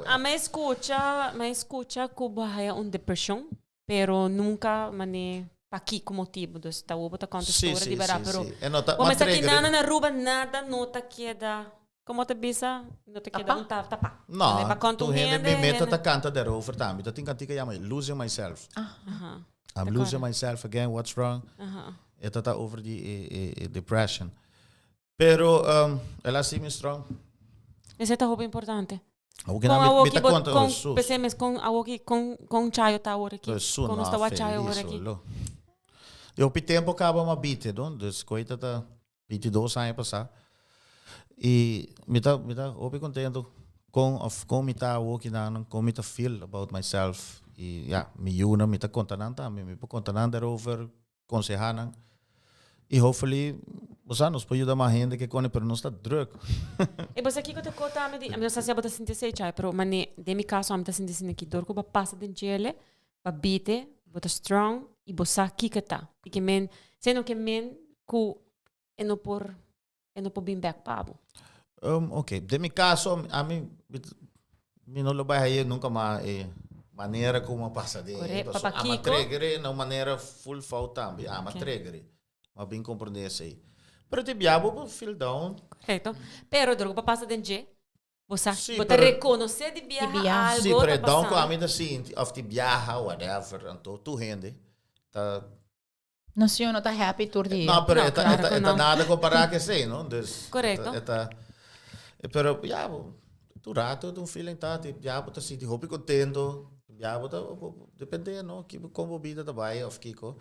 A mi escucha, mi escucha cu bo haya un depresion, pero nunca mane pakico motibo. Dus ta bo ta conta
Sí,
storia
sí,
di berdad,
sí,
pero
sí. E no ta,
bo
ma
mester aki
trigger.
nada na Aruba nada no ta keda, como ta bisa? No ta keda
Tapa?
un ta tapa.
No,
Mane pa conta
tur
un
hende
hende,
mi meta
hende.
ta canta daarover tambe. Ta tin cantica yama Losing Myself.
Aha,
I'm
ta
losing
cora.
myself again, what's wrong?
Aha.
E ta ta over di e, e, e depression. Pero um, el a hasi mi strong.
Esei ta hopi importante.
Awo ki
Con
na mi, mi
awoki
ta
bo,
konta
con,
Jesus.
pensé mes con awoki, con, con Chayo ta awor aki.
Jesus,
Con nos
no,
ta wak Chayo awor
feliz,
aki.
olo. Di hopi tempo kaba ma bite, don. Dus koita ta 22 aña pasá. I mi ta, mi ta hopi contento con of con mi ta awoki nan, con mi ta feel about myself. I ja, mi yunan, mi ta konta nan tambe. Mi por konta nan daarover, conseha nan y hopefully bo sa nos por yuda mas hende ke kone pero nos ta druk.
E bo sa kiko ta kota ami di, ami no sa si abo ta sinti esei chai, pero mane den mi kaso ami ta sinti asina ki dor ku bo a pasa den djele, bo a bite, bo ta strong y bo sa kiko ta. Y ke men, seno ke men ku e no por e no por bin bek pa bo.
Um, ok, den mi caso, ami, mi no lo bai haye nunca mas e manera como a pasa den.
Correcto,
Paso,
papa
ama
Kiko.
trigger na un manera full fout tambe, ama
Ok.
trigger. Ma bin comprende esey. Pero te bia bo bo feel down.
Correcto. Pero dor ku bo pasa den dje, bo sa,
Sí,
bo ta
pero-
reconoce di biaha
Di biaha.
algo
Sí, pero
ta
e down ku
pasando.
ami ta sinti, of di biaha, whatever, anto tur hende ta
No si uno ta happy tur dia.
No, pero
No,
e ta,
claro
e ta,
que
e ta
no.
nada compará ku esei, no? Dus,
Correcto.
E ta, e ta, pero ya, bo, tur rato ta un feeling ta, ti, ya bo ta sinti hopi contento, ya bo ta, bo, depende, no? Ki, kon bo bida ta bai of kiko.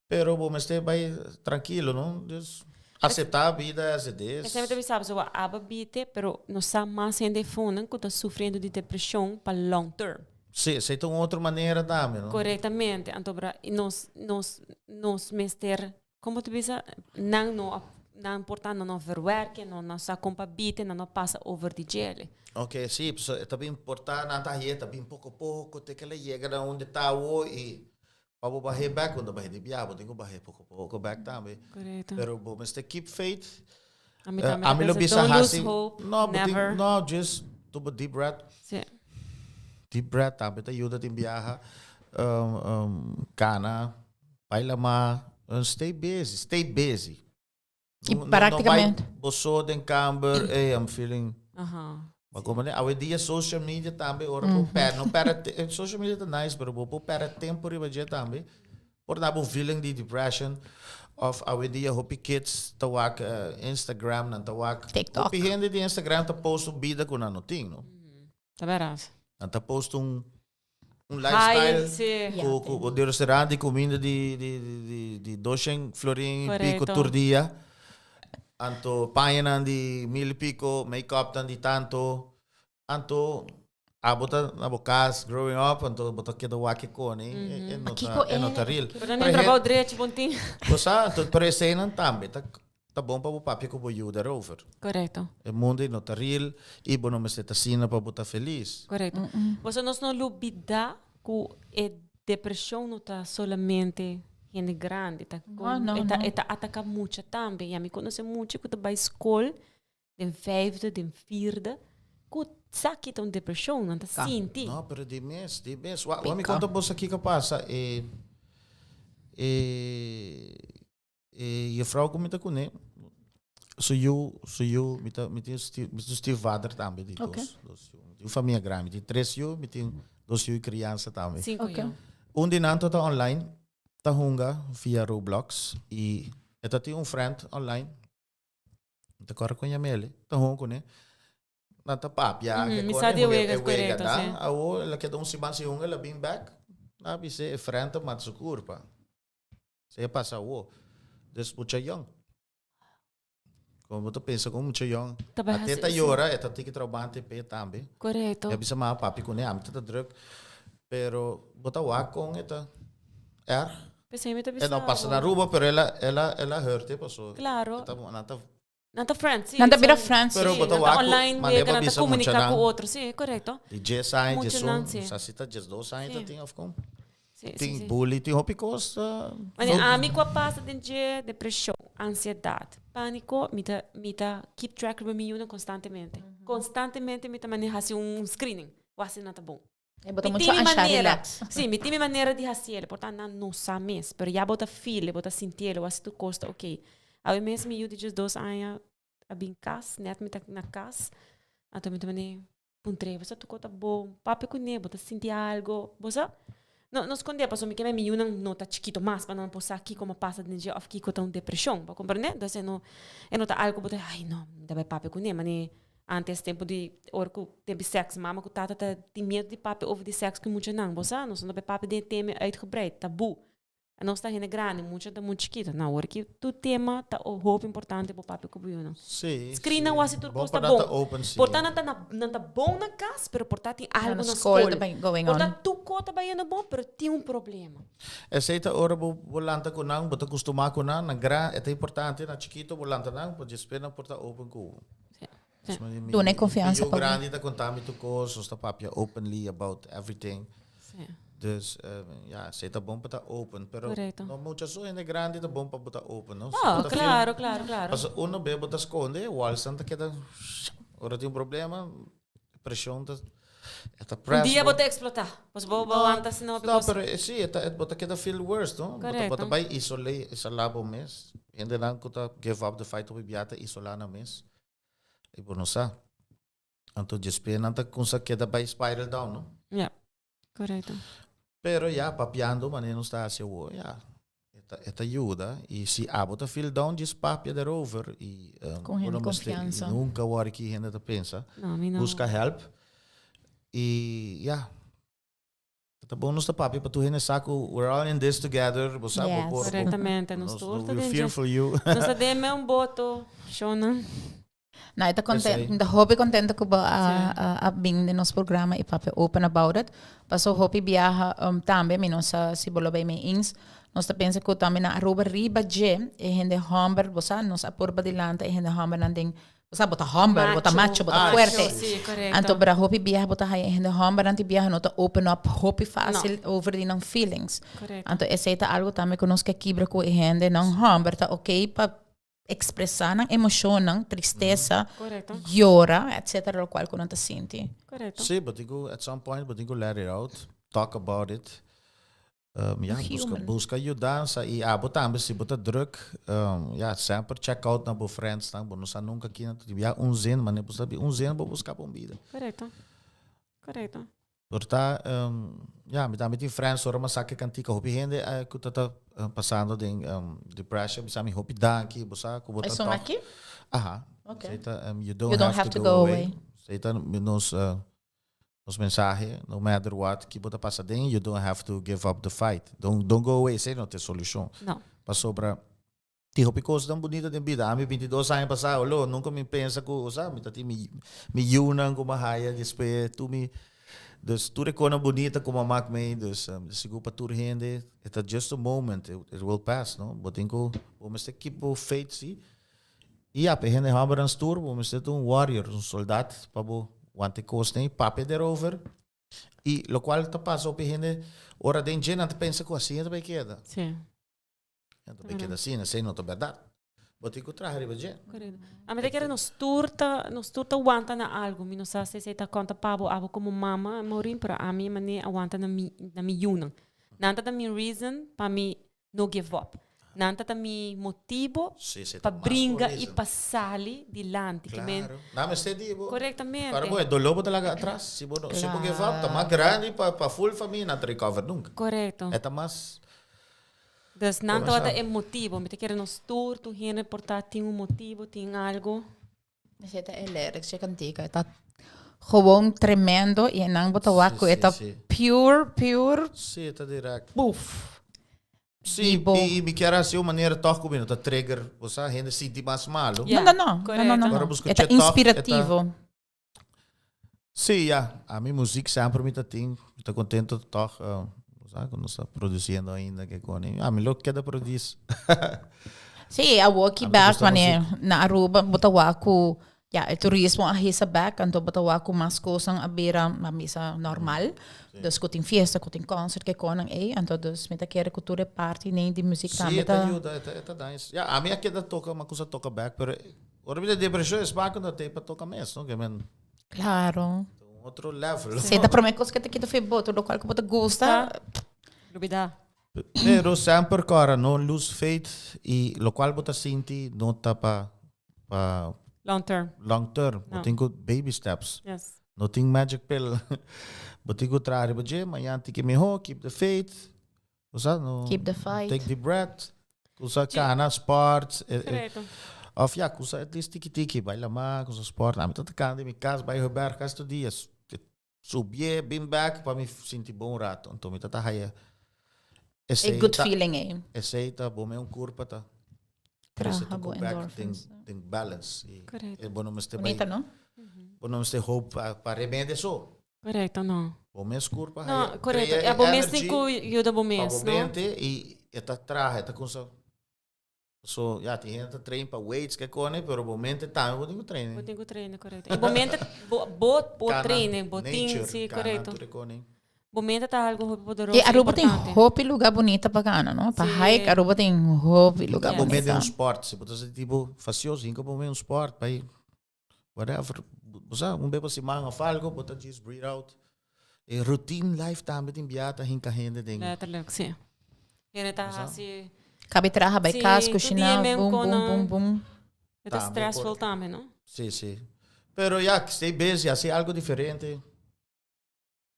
Pero bo mester bai trankilo, no? Dus, acepta bida as it is.
Esei mi ta bisa bo, so bo aba bite, pero no sa mas hende efonan ku ta sufriendo di depresion pa long term.
Sí, esei ta un otro manera tambe, no?
Correctamente. Anto bra, nos, nos, nos mester, como te bisa, nan no a, Nan por ta nan no verwerke, nan no sa kon pa bite, nan no pasa over di djele.
Ok, si, so e ta bin por ta nan ta haye, ta bin poko poko te ke la yega na unda ta awo i pa bo bahe bek, unda bahe di bia bo tin ku bahe poko poko bek tambe.
Korekto.
Pero bo mester keep faith.
Ami tambe ta
Ami lo
pensa,
bisa
don't lose
hasi,
hope,
no, bo tin,
never.
no, just tuma deep breath.
Si.
Deep breath tambe ta yuda tin biaha, kana. Baila ma, stay busy, stay busy.
Y practicamente.
No, no bo so den kamber, hey, I'm feeling.
Aha.
Maar como ne, awe dia social media tambe, ora bo per, no perde, te- social media ta nice, pero bo por perde tempo riba dje tambe. Por da bo feeling di depression, of awe dia hopi kids ta wak Instagram, nan ta wak.
TikTok.
Hopi hende di Instagram ta post un bida ku nan no tin, no?
Ta beras.
Nan ta post un un
High,
lifestyle
sí.
ku ku di restaurant di kuminda di di di di doshen florin y pico
Correcto.
tur dia. Anto pañanan di mil y pico, make-upnan di tanto. Anto abo ta na bo kas growing up, anto bo ta keda wak e koni, e e no ta e no ta real.
Pero nan trabou drechi bon tin.
Bo sa, anto pero eseinan tambe ta Ta bon pa bo papia ku bo yu daarover.
Korekto.
E mundo ei no ta real i bo no mester ta asina pa bo ta felis.
Korekto. Boso nos no lubida ku e depreshon no ta solamente hende grandi, ta
No, no,
e ta
no.
e ta ataka mucha tambe. I ami konosé mucha ku ta bai skol den vijfde, den vierde, ku sa ki ta un depreshon, nan ta sinti.
No, pero di mes, di mes. Wak, wak mi konta boso kiko pasa e e E juffrouw ku mi ta kuné, su yu, su yu, mi ta, mi tin stief, mi tin stiefvader tambe di
Ok.
dos, dos yu. Mi tin un famia grandi, mi tin tres yu, mi tin dos yu di kriansa tambe.
Sinku
Ok.
yu.
Un di nan ta ta online, ta hunga via Roblox i e ta tin un friend online, mi ta kòrda kon yam'el, ta hunga kuné. Nan ta papia,
Mhm,
ke
mi
kone
sa di
hunga
wega,
e wega
korekto,
da.
sí.
Awo el a keda un siman sin hunga, el a bin bek, nan a bis'é e friend ta mata su kurpa. Esei a pasa awo. Dus mucha yong. Como bo ta pensa con mucha yong.
Ta bai
A te
hasi-
ta
sí.
yora, e ta tiki trabante p'e tambe.
Korekto.
E a bisa mama papi kuné, ami ta ta druk. Pero bo ta wak con e ta erg.
P'esei mi ta bisa
E no pasa na
bo.
Aruba, pero el a, el a, el a hurt e paso.
Claro.
E ta, nan ta
Nan ta friends, sí.
Nan ta bira
Son-
friends.
Pero
Sí,
bo ta
nan ta
wak ku
online,
manera
wega,
bo
nan ta
bisa
komuniká
muchanan.
ku otro, sí, korekto.
Di djes aña, djes
Muchanan,
un,
sí.
sa si ta djesdos aña ta
Sí.
tin of kon.
Sí, sí,
Tin
sí.
bully, tin hopi kos.
Wanneer ami ku a pasa den dje depreshon, ansiedat, pániko, mi ta mi ta keep track riba mi yunan konstantemente. Konstantemente mi ta manera hasi un screening, wak si nan ta bon.
E bo ta
Mi
mucho
tin mi
ansha
manera.
relax.
Sí, mi tin mi manera di hasiel. Por tanto, nan no sa mes. Pero ya bo ta feel, bo ta sintiel, wak si tur kos ta oké. Awe mes mi yu di diesdos aña a bin kas, net mi ta na kas. Anto mi ta mane puntr'é, bo sa tur kos ta bon? Papia kuné, bo ta sinti algo? Bo sa? No, no skondé, pasobra mi ke mi yunan no ta chikito mas pa nan por sa kiko a pasa den dje òf kiko ta un depreshon. Bo a komprendé? Entonces e no, e no ta algo ku bo ta, ai no, mi ta bai papia kuné, mane antes tempu di ora ku tempu di sèks mama ku tata ta tin miedu di papia over di sèks ku muchanan. Bo sa, nos no ta bai papia den e tema uitgebreid, tabú. Nos ta hende grandi, mucha ta muchu chikito. Na ora ki tur tema ta hopi importante bo papia ku bo yunan.
Sí,
Screen nan
sí.
wasi tur
Bon
kos ta
pa nan
bon.
ta open, sí.
Por ta nan ta na nan ta bon na kas, pero por ta tin algo
Na
na
skol
skol.
ta bai going
Por ta
on.
tur kos ta bayendo bon, pero tin un problema.
Esei ta ora bo bo lanta ku nan, bo ta kustumá ku nan, nan gran, e ta importante, na chikito bo lanta nan, pa despues nan por ta open ku bo.
Sí, sí.
Mi, mi,
Duna e konfiansa
mi yu
pa bo.
grandi ta konta mi tur kos, nos ta papia openly about everything.
Sí.
Dus, ja, esei ta bon pa ta open, pero
Correcto.
no mucha so hende grandi ta bon pa bo ta open, no? Si
Oh,
bo ta feel-
claro, claro, claro.
Pasobra uno be bo ta sconde, walsnan ta keda, ora tin un problema, presion ta, e ta
Un
press
dia
bo.
bo ta explota. Pues bo bo
No,
wanta asina hopi
no,
cos.
pero eh, sí, e ta, e bo ta keda feel worse, no? Bo ta, bo ta
Correcto.
bai isole, isola bo mes. Hendenan ku ta give up the fight hopi bia ta isola nan mes. I bo no sa. Anto despues nan ta kumsa keda bai spiral down, no?
Ja, correcto.
Pero ya, papiando manera nos ta hasi awor, ya, e ta, e ta yuda. I si abo ta feel down, djis papia daarover. I, um,
Con hende
bo no mester
confiansa.
nunca worry ki hende ta pensa.
No, mi no.
Busca help. I ya, ta bon nos ta papia pa tur hende sa ku we're all in this together. Bo sa, bo
Yes.
por, bo,
Correctamente, nos
nos,
tur ta
we
den
fear
dje.
for you.
Nos ta den un boto, shownan.
Nou, e ta content,
Esei.
ta hopi contento cu bo a, a, a bin den nos programa y papia open about it. Paso hopi biaha um, tambe, mi no sa si bo lo bay mee eens. Nos ta pensa ku tambe na Aruba riba dje e hende hòmber, bo sa, nos a purba dilanta e hende hòmbernan den, bo sa, bo ta hòmber, bo ta macho, bo ta fuerte. Anto bra hopi biaha bo ta haya e hende hòmbernan tin biaha no ta open up hopi fásil over di nan feelings. Anto esei ta algu tambe ku nos ke kibra ku e hendenan hòmber ta oké pa ekspresá nan emoshonnan, tristesa, yora, etcetera, lokual ku nan ta sinti.
Sí, bo tin ku at some point bo tin ku let it out, talk about it. Um, ja, busca, busca yudansa y abo tambe si bo ta druk, um, ja, semper check out na bo friends nan, bo no sa nunca kina ta ja un zin, mane bo sabi un zin bo busca pa un bida.
Correcto. Correcto.
Por ta, um, ja, mi tambe tin friends ora ma sa ke kantika hopi hende uh, ku ta ta uh, pasando den um, depression, bisa mi hopi danki, bo sa ku bo ta
Esun
toch.
aki?
Aha.
Okay.
Esei ta, um, you don't, you don't have, to, go, away. Esei ta nos uh, Nos mensahe, no matter what ki bo ta pasa den, you don't have to give up the fight. Don't, don't go away, esei no ta e solushon.
No.
Pasobra tin hopi kosnan bunita den bida. Ami 22 aña pasá, olo, nunka mi pensa ku, osea, mi ta tin mi, mi yunan ku mi a haya despues, tur mi, dus tur e kosnan bunita ku mi a mak mei, dus sigur pa tur hende, e ta just a moment, it will pass, no. Bo tin ku, bo mester keep bo faith si. I ya, pa e hende hòmbernan stoer, bo mester ta un warrior, un soldat, pa bo wanta e kosnan i papia derover. I lokual ta pasa hopi hende ora den dje nan ta pensa ku asina ta bai keda.
Sí.
Nan ta bai keda asina, esei no ta bèrdat. Bo tin ku traha riba dje.
Korekto. A mi ta kere nos tur ta, nos tur ta wanta na algu. Mi no sa si esei ta konta pa bo, abo komo mama, Maureen, pero ami manera a wanta na mi, na mi yunan. Nan ta ta mi reason pa mi no give up. Nan ta ta mi motibo
Sí, sí,
pa
ta mas
bringa
un
i
reason.
pa sali dilanti. Ke men
Claro. Nan mester di bo.
Korektamente.
Para bo e doló bo ta laga atras. Si bo no, si bo give up, ta mas grandi pa pa full famia nan ta recover nunca.
Korekto.
E ta mas
Dus nan
Comenzá.
tabata e motibo. Mi ta kere nos tur, tur hende por ta tin un motibo, tin algo.
Esei ta e lyrics dje kantika. E ta gewoon tremendo i nan bo ta wak ku e ta pure, pure.
Sí, e ta direct.
Buf.
Sí, i mi kier hasi un manera tòg ku mi no ta trigger, bo sa, hende sinti mas malu.
No, no, no. No, no, no. E ta inspirativo.
Sí, ya. Ami muziek semper mi ta tin. Mi ta contento toch, bo sa cu nos ta produciendo ainda ke con. Ami lo keda produce.
Sí, awor ki bek wanneer na Aruba bo ta wak cu ya e turismo a hisa bek, anto bo ta wak cu mas cosnan a bira, a bisa normal. Dus cu tin fiesta, cu tin concert ke conan ey, anto dus mi ta kere cu tur e parti nei di muziek tambe ta.
Sí, e ta yuda, e ta nice. Ya, ami a keda toca, mi a cuminsa toca bek, pero Ora mi ta depresion e smaak no ta pa toca mes, no? Ke men.
Claro.
Un otro level.
Si, ta prome cos ke ta kita for bo, tur locual ku bo ta gusta.
Lubida.
Pero semper cora no lose faith y locual bo ta sinti no ta pa pa
Long term.
Long term. Bo
No.
tin ku baby steps.
Yes.
No tin magic pill. Bo tin ku traha riba dje, mañan tiki miho, keep the faith. Usa no.
Keep the fight.
Take deep breath. Usa cana, sports. Eh, eh.
Correcto.
Of ja, usa at least tiki tiki. Bai lama, usa sport. Ami ta cana di mi cas, bai Heuberg casi tur dia. Subie, bin back pa mi sinti bon un rato. Anto mi ta ta haya.
A good feeling, eh.
Esey ta bo me un curpa ta.
Traha bo
back den,
endorphins.
den balance. Y,
Correcto.
eh, bo no mester bai-
Bonita, no?
Bo no mester hoop pa, pa remedio so.
Correcto, no.
Bo mes curpa
No,
haya
correcto.
crea
Ja, bo mes
energy
tin cu yuda bo
pa
mes,
bo
no?
mente y e ta traha, e ta cuminsa. So, ja, tin hende ta train pa weights ke kone, pero bo mente tambe bo tin cu train.
Bo tin cu train, correcto. Y bo mente, bo, bo por
Cana,
train, bo tin,
nature,
sí,
cana,
correcto.
tur e kone.
Bo mente ta algo hopi poderoso
Y Aruba tin
importante.
hopi lugar bonita pa cana, no? Pa
Sí.
hike, Aruba tin hopi lugar
Yes.
Bo mente
bonita.
un sport, si bo ta sinti bo facioso, hinca bo un sport, pa Whatever, bo sa, un be pa siman of algo, bo ta just breathe out. E routine life tambe tin bia ta hinka hende den.
Letterlijk, sí. Hende ta
Bo sa?
hasi...
Kabi traha bai
Sí,
kas,
tur
kushiná,
dia men
bum,
kon
bum,
nan-
bum, bum.
E ta
Tambe
stressful
por-
tambe, no?
Sí, sí. Pero ya, stay busy, hasi algo diferente.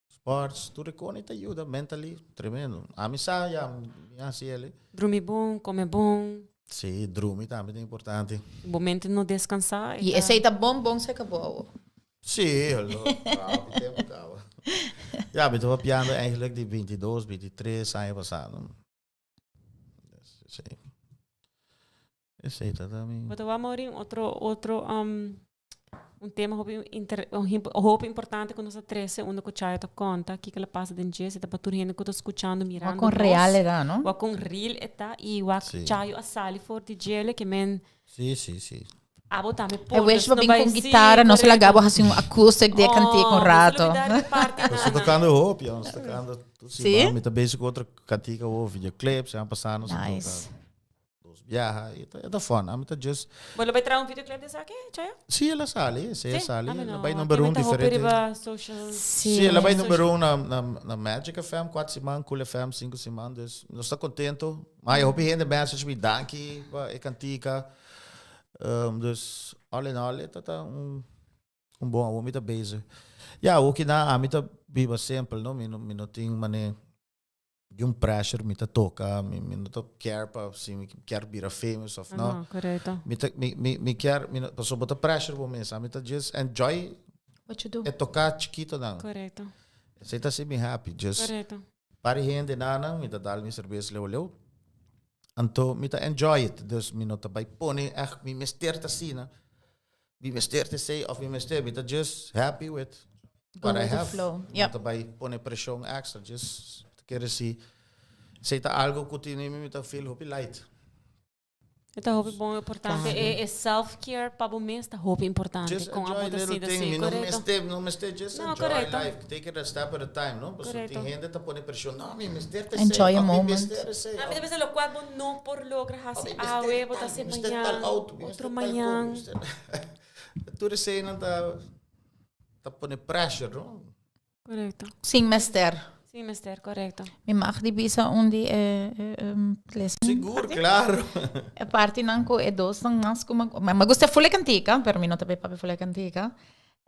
Sports, tur e kone ta yuda mentally, tremendo. Ami sa, ya, mi hasi ele.
Drumi bon, come bon.
Sí, drumi tambe ta importante.
Bo mente no descansa.
Y esey ta bon bon cerca bo awo.
Sí, hallo, hopi tempo caba. Ya, mi ta papiando eigenlijk di 22, 23 aña pasa, no? Sí. Esey ta ta mi.
Bo ta wak Maureen, otro, otro, um. Un tema hopi inter, hopi importante ku nos a trese unda ku Chayo ta konta kiko la pasa den dje, si ta pa tur hende ku ta skuchando, mirando
Wak kon real e ta, no?
Wak kon real e ta i wak Chayo a sali for di djele ke men
Sí, sí, sí.
Abo tambe
por. I wish bo bin con guitarra, nos laga bo haci un acoustic de cantica un rato.
Nos ta tocando hopi, nos ta tocando. Sí? Mi ta bezig cu otro cantica o videoclips, ya pasa nos a toca dos biaha y ta, ta fun. Ami ta just.
Bo lo bay traha un videoclip de esaki, Chayo?
Sí, el a sali, sí, a sali. El a bay number un diferente. Sí, el a bay number un na, na, na Magic FM, cuatro siman, Cool FM, cinco siman. Dus nos ta contento. Ma hopi hende message mi danki pa e cantica. Dus all in all e ta ta un un bon awor mi ta bezig. Ya awor kina ami ta biba simpel no mi no mi no tin mane di un pressure mi ta toca mi mi no ta care pa si mi kier bira famous of no.
No, correcto.
Mi ta mi mi mi kier mi no pasobra bo ta pressure bo mes ami ta just enjoy
What you do.
e toca chikitonan.
Correcto.
Esei ta haci mi happy just
Correcto.
Pari hende nanan mi ta dal mi serbes leu leu. Anto mi ta enjoy it, dus mi no ta bai pone echt mi mester ta asina, mi mester ta esei of mi mester, mi ta just happy with
Go
what I
with the
have.
flow.
Mi
Yep.
no ta bai pone preshon extra, just ta kere si esei ta algo ku tene mi, mi ta feel hopi light.
E ta hopi bon importante. E, e self-care pa bo mes ta hopi importante.
Just
Con
enjoy
abo ta
little
sinti
thing.
así,
Mi no
correcto.
mester, no mester just
No,
enjoy
correcto.
life. Take it a step at a time, no? Pasobra
Correcto.
tin hende ta pone presión. No, mi mester ta esey.
Enjoy a
Of mi
moment.
mester esey.
A mi
Of
ta pensa locual bo no por logra haci
mi mester
awe, bo ta
tal,
haci
mi mester tal
mañan,
auto, mi mester
otro
tal cosa, mi
mañan.
mester- Tur eseynan ta ta pone pressure, no?
Correcto.
Sin mester.
Sin mester, correcto.
Mi mag di bisa un di e, e, um, les.
Sigur, claro.
E partinan ku e dosnan mas ku ma, ma gusta full e cantica, pero mi no ta bay papia full e cantica.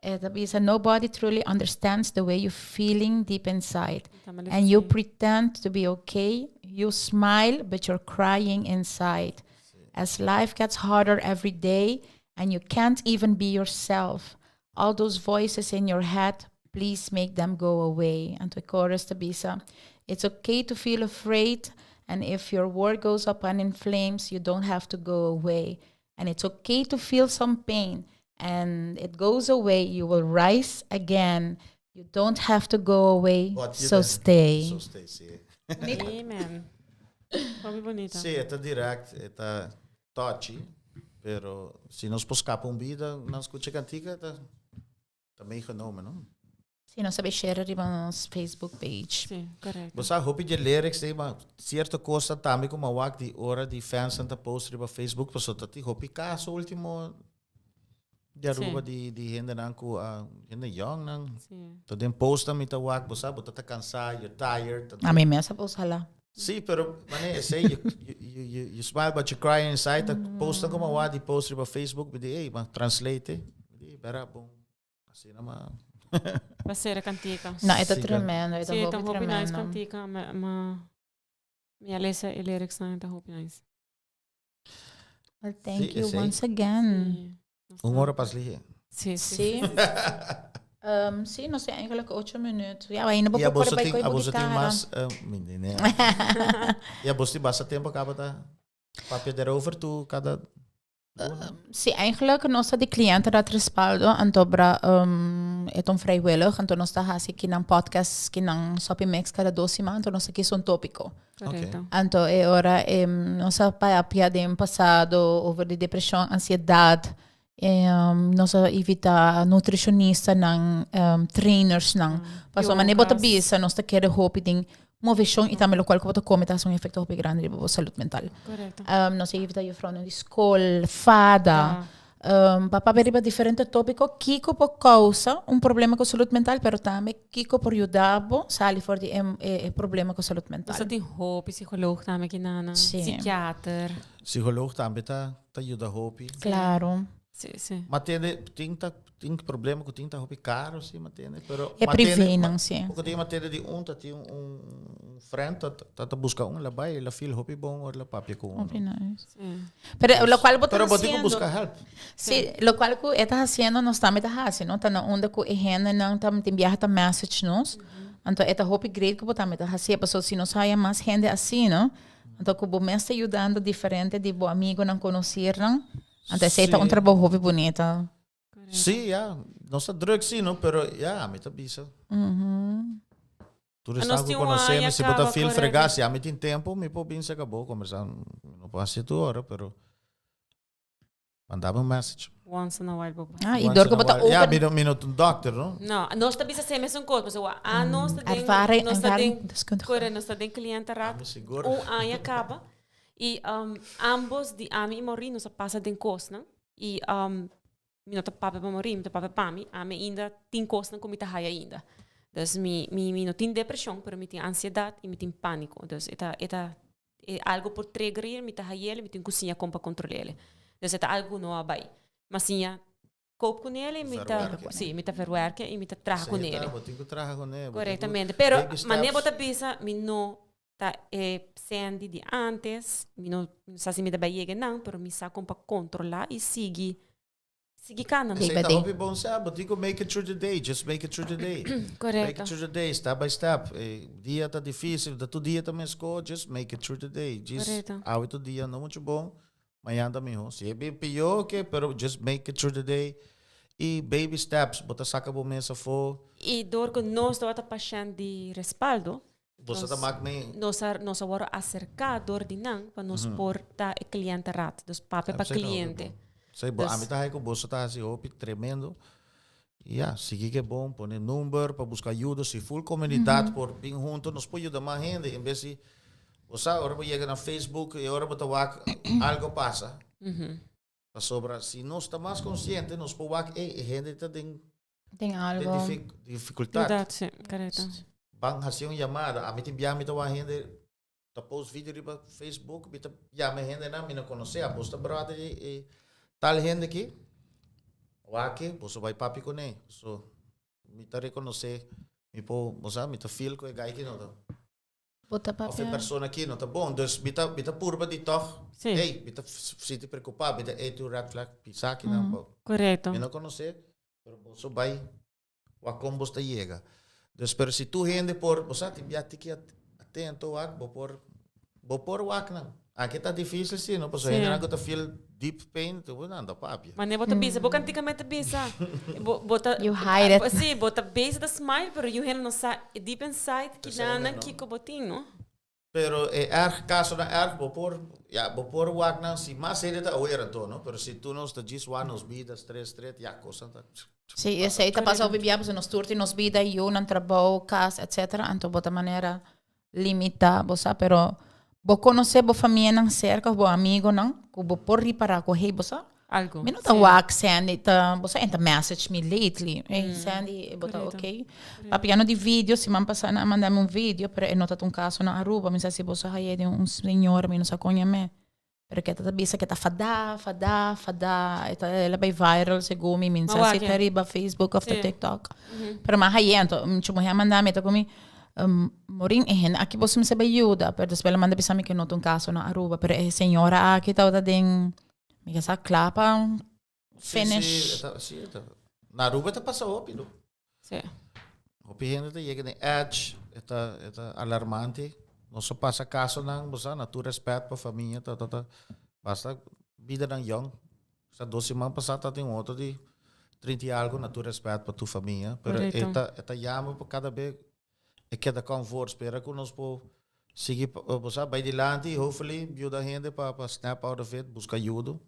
E ta bisa nobody truly understands the way you feeling deep inside. And you pretend to be okay, you smile but you're crying inside. As life gets harder every day and you can't even be yourself. All those voices in your head, please make them go away. Anto e chorus ta bisa, It's okay to feel afraid, and if your world goes up and in flames, you don't have to go away. And it's okay to feel some pain, and it goes away, you will rise again. You don't have to go away,
But you
so
don't-
stay.
So stay, sí.
Amen. Hopi bonita.
Sí, e ta direct, e ta touchy, pero si nos por scapa un bida, nan scucha cantica, ta, ta meegenomen, no?
Sí, nos a bay share riba nos Facebook page.
Sí, correcto.
Bo sa hopi dje lyrics ei, ma cierto cos ta tambe cu m'a wak di ora di fans nan ta post riba Facebook, pasobra ta tin hopi caso ultimo di Aruba di, di hendenan cu a, hende young nan. Ta den post nan mi ta wak, bo sa bo ta ta cansa, you're tired.
A mi mes a post hala.
Sí, pero mane esey, you, you, you, you smile but you cry inside. Ta post nan como a wak di post riba Facebook, mi di, ey, ma translate. Mi di, bera bon. Asina ma.
Pa ser e cantica.
No, e ta
Sí,
tremendo, e ta
Sí, ta
hopi
hopi nice
tremendo.
cantica, ma, ma mi a lesa e lyrics nan, ta hopi nice.
Well, thank
Sí,
you
esey.
once again.
Sí. Nos
Un
ta-
ora pas lihe.
Sí, sí.
Sí. Sí, nos tin eigenlijk ocho minuut. Ja, ainda bo
Y a
por
boso
bai
tin,
koe
a
bo
boso tin
guitarra.
mas, mi nee. Y a boso tin basta tempo caba ta papia derover tu cada luna?
Sí, eigenlijk nos ta di cliënten dat respaldo, anto bra e ta un vrijwillig, anto nos ta hasi kinan podcast, kinan Soppy Mix kada dos siman, anto nos ta kisa un tópiko.
Correcto.
Anto e ora nos a papia den pasado over di depresion, ansiedad, nos a invita nutricionistanan, trainersnan. Pasobra manera bo ta bisa nos ta kere hopi den moveshon y tambe locual cu bo ta come ta haci un efecto hopi grandi riba bo salud mental.
Correcto.
Nos a invita juffrouwnan di scol, fada, pa papia riba diferente topico kico por causa un problema cu salud mental pero tambe kico por yuda bo sali for di e e problema cu salud mental.
Nos ta tin hopi psicoloog tambe kinan,
Sí.
psikiater.
Psicoloog tambe ta ta yuda hopi.
Claro.
Sí, sí.
Ma tende tin ta tin problema cu tin ta hopi caro si ma tende pero
E
ma tende
privé nan si.
Poco tin ma tende di un ta tin un un friend ta ta ta busca un la bay la feel hopi bon ora la papia cu uno.
Hopi nice.
Sí.
Pero locual bo ta
Pero bo tin cu
haciendo
busca help.
Sí, locual cu e ta haciendo nos tambe ta haci no ta na unda cu e hendenan ta tin biaha ta message nos anto e ta hopi great cu bo tambe ta haci pasobra si nos haya mas hende asina anto cu bo mes ta yudando diferente di bo amigonan conocirnan anto esey ta un
Sí.
trabou hopi bunita.
Sí, ya. Nos ta druk, sí, no? Pero ya, mi ta bisa. Tur
Nos
esnan ku
tin un
konosé mi,
aña
si bo ta
kaba,
feel
korekto.
fregá, si ami tin tempu, mi por bin serka bo kombersá. Mi no por hasi tur ora, pero manda mi un message.
Once in a while bo por.
Ah, y
Once
door
in
ku
a
bo ta
while. Ya,
open.
mi no, mi no ta un dokter, no?
No, nos ta bisa semper un kos, pasobra anos ta den,
Ervaring,
nos ta
ervaring,
den,
deskundige.
kore, nos ta den cliëntenraad
Ami sigur.
un aña kaba y ambos di ami y Maureen nos a pasa den kosnan y Mi no ta papia pa morí, mi ta papia pa mi. Ami ainda tin kosnan ku mi ta haya ainda. Dus mi, mi, mi no tin depreshon, pero mi tin ansiedat i mi tin pániko. Dus e ta, e ta, e algu por triggerir, mi ta hayel, mi tin ku siña kon pa kontrol'el. Dus e ta algu ku no a bai. Mi a siña koop kuné i mi ta,
Verwerken.
sí, mi ta verwerken i mi ta traha
Esei
kuné.
ta, bo tin ku traha kuné. Bo tin ku
Korektamente. Pero
baby
manera bo
steps.
ta bisa, mi no ta e Sandy di antes, mi no sa si mi ta bai yega nan, pero mi sa kon pa kontrolá i sigui sigui kana.
Esei
Day by
ta
day.
hopi bon sa, bo tin ku make it through the day, just make it through the day. Make
Korekto.
it through the day, step by step. E dia ta difícil, ta tur dia ta meskó, just make it through the day. Just
Korekto.
awe tur dia no muchu bon, mañan ta mihó. Si e bin pió, oké, pero just make it through the day. I baby steps, bo ta saka bo mes afó.
I dor ku nos tabata pashènt di respaldo,
Boso ta mak mi.
Nos a nos a wòrdu aserká dor di nan pa nos por ta e kliëntenraad, dus papia pa kliente.
Sí, bo, ami ta hai ku boso ta hasi hopi tremendo. I ya, sigui ke bon, pone number pa buska ayuda. Si full komunidat por bin hunto, nos por yuda mas hende en bes di, bo sa, ora bo yega na Facebook i ora bo ta wak algo pasa. Pasobra si nos ta mas konsiente, nos por wak, ey, e hende ta den
Den algo.
Den dificultad.
Dificultad, sí, correcto.
Ban haci un llamada. Ami tin bia mi ta wak hende ta post video riba Facebook, mi ta yama e hendenan mi no conoce. A posta brother e, e tal hende aki. Wak, boso bai papia cune. So, mi ta reconoce, mi por, bo sa, mi ta feel cu e guy aki no ta.
Bo ta
Of e
papia.
persona aki no ta bon. Dus mi ta, mi ta purba di tog,
Sí.
hey, mi ta sinti preocupa, mi ta, hey, tu red flag, pisa aki nan, bo.
Correcto.
Mi no conoce, pero boso bai wak con bos ta yega. Dus, pero si tur hende por, bo sa, tin bia tiki atento wak, bo por, bo por wak nan. Anke ta dificil si, no? Pasobra
Sí.
hendenan cu ta feel deep pain, tu bo nan ta papia.
Mane bo ta bisa, bo kantikamente ta bisa. Bo, bo ta,
You hide it.
Sí, bo ta bezig ta smile, pero yu hende no sa deep inside
Esei
kidanan
no.
kiko bo tin, no?
Pero e erg kasonan erg bo por, ya, bo por wak nan si mas hende ta aware anto, no? Pero si tur nos ta djis wak nos bida stres stret, ya, kosnan ta
Sí, esei ta pasa hopi bia pasobra nos tur tin nos bida, yunan, trabou, kas, etcetera, anto bo ta manera limita, bo sa, pero bo conoce bo famianan cerca of bo amigonan cu bo por ripara cu hey, bo sa,
Algo.
mi no ta
sí.
wak Sandy ta, bo sa, en ta message mi lately, hey Sandy, bo ta
Correcto.
ok? Papiando di video, siman pasa nan a manda mi un video, pero e no ta un caso na Aruba, mi sa si bo sa haye di un señora, mi no sa con yam'é. Pero ke ta bisa ke ta fadá, fadá, fadá. E ta el a bai viral segun mi, mi no sa si ta riba Facebook of ta TikTok. Pero mi a haye anto mucha muher a manda mi, e ta ku mi, Morin, e hende aki boso mester bai yuda. Pero despues el a manda bisa mi ke no ta un kaso na Aruba. Pero e señora aki tabata den, mi ke sa kla pa finish.
Sí, sí, sí, e ta, na Aruba ta pasa hopi lo.
Sí.
Hopi hende ta yega den edge, e ta, e ta alarmante. Nos a pasa kasonan, bo sa, na tur respet pa famia, ta, ta, ta. Basta bidanan yong. Sa dos siman pasá tatin un otro di trinta i algo, na tur respet pa tur famia. Pero e
Correcto.
ta, e ta yama pa kada be e keda comfort. Spera ku nos por sigui, bo sa, bai dilanti i hopefully yuda hende pa, pa snap out of it, buska yudo.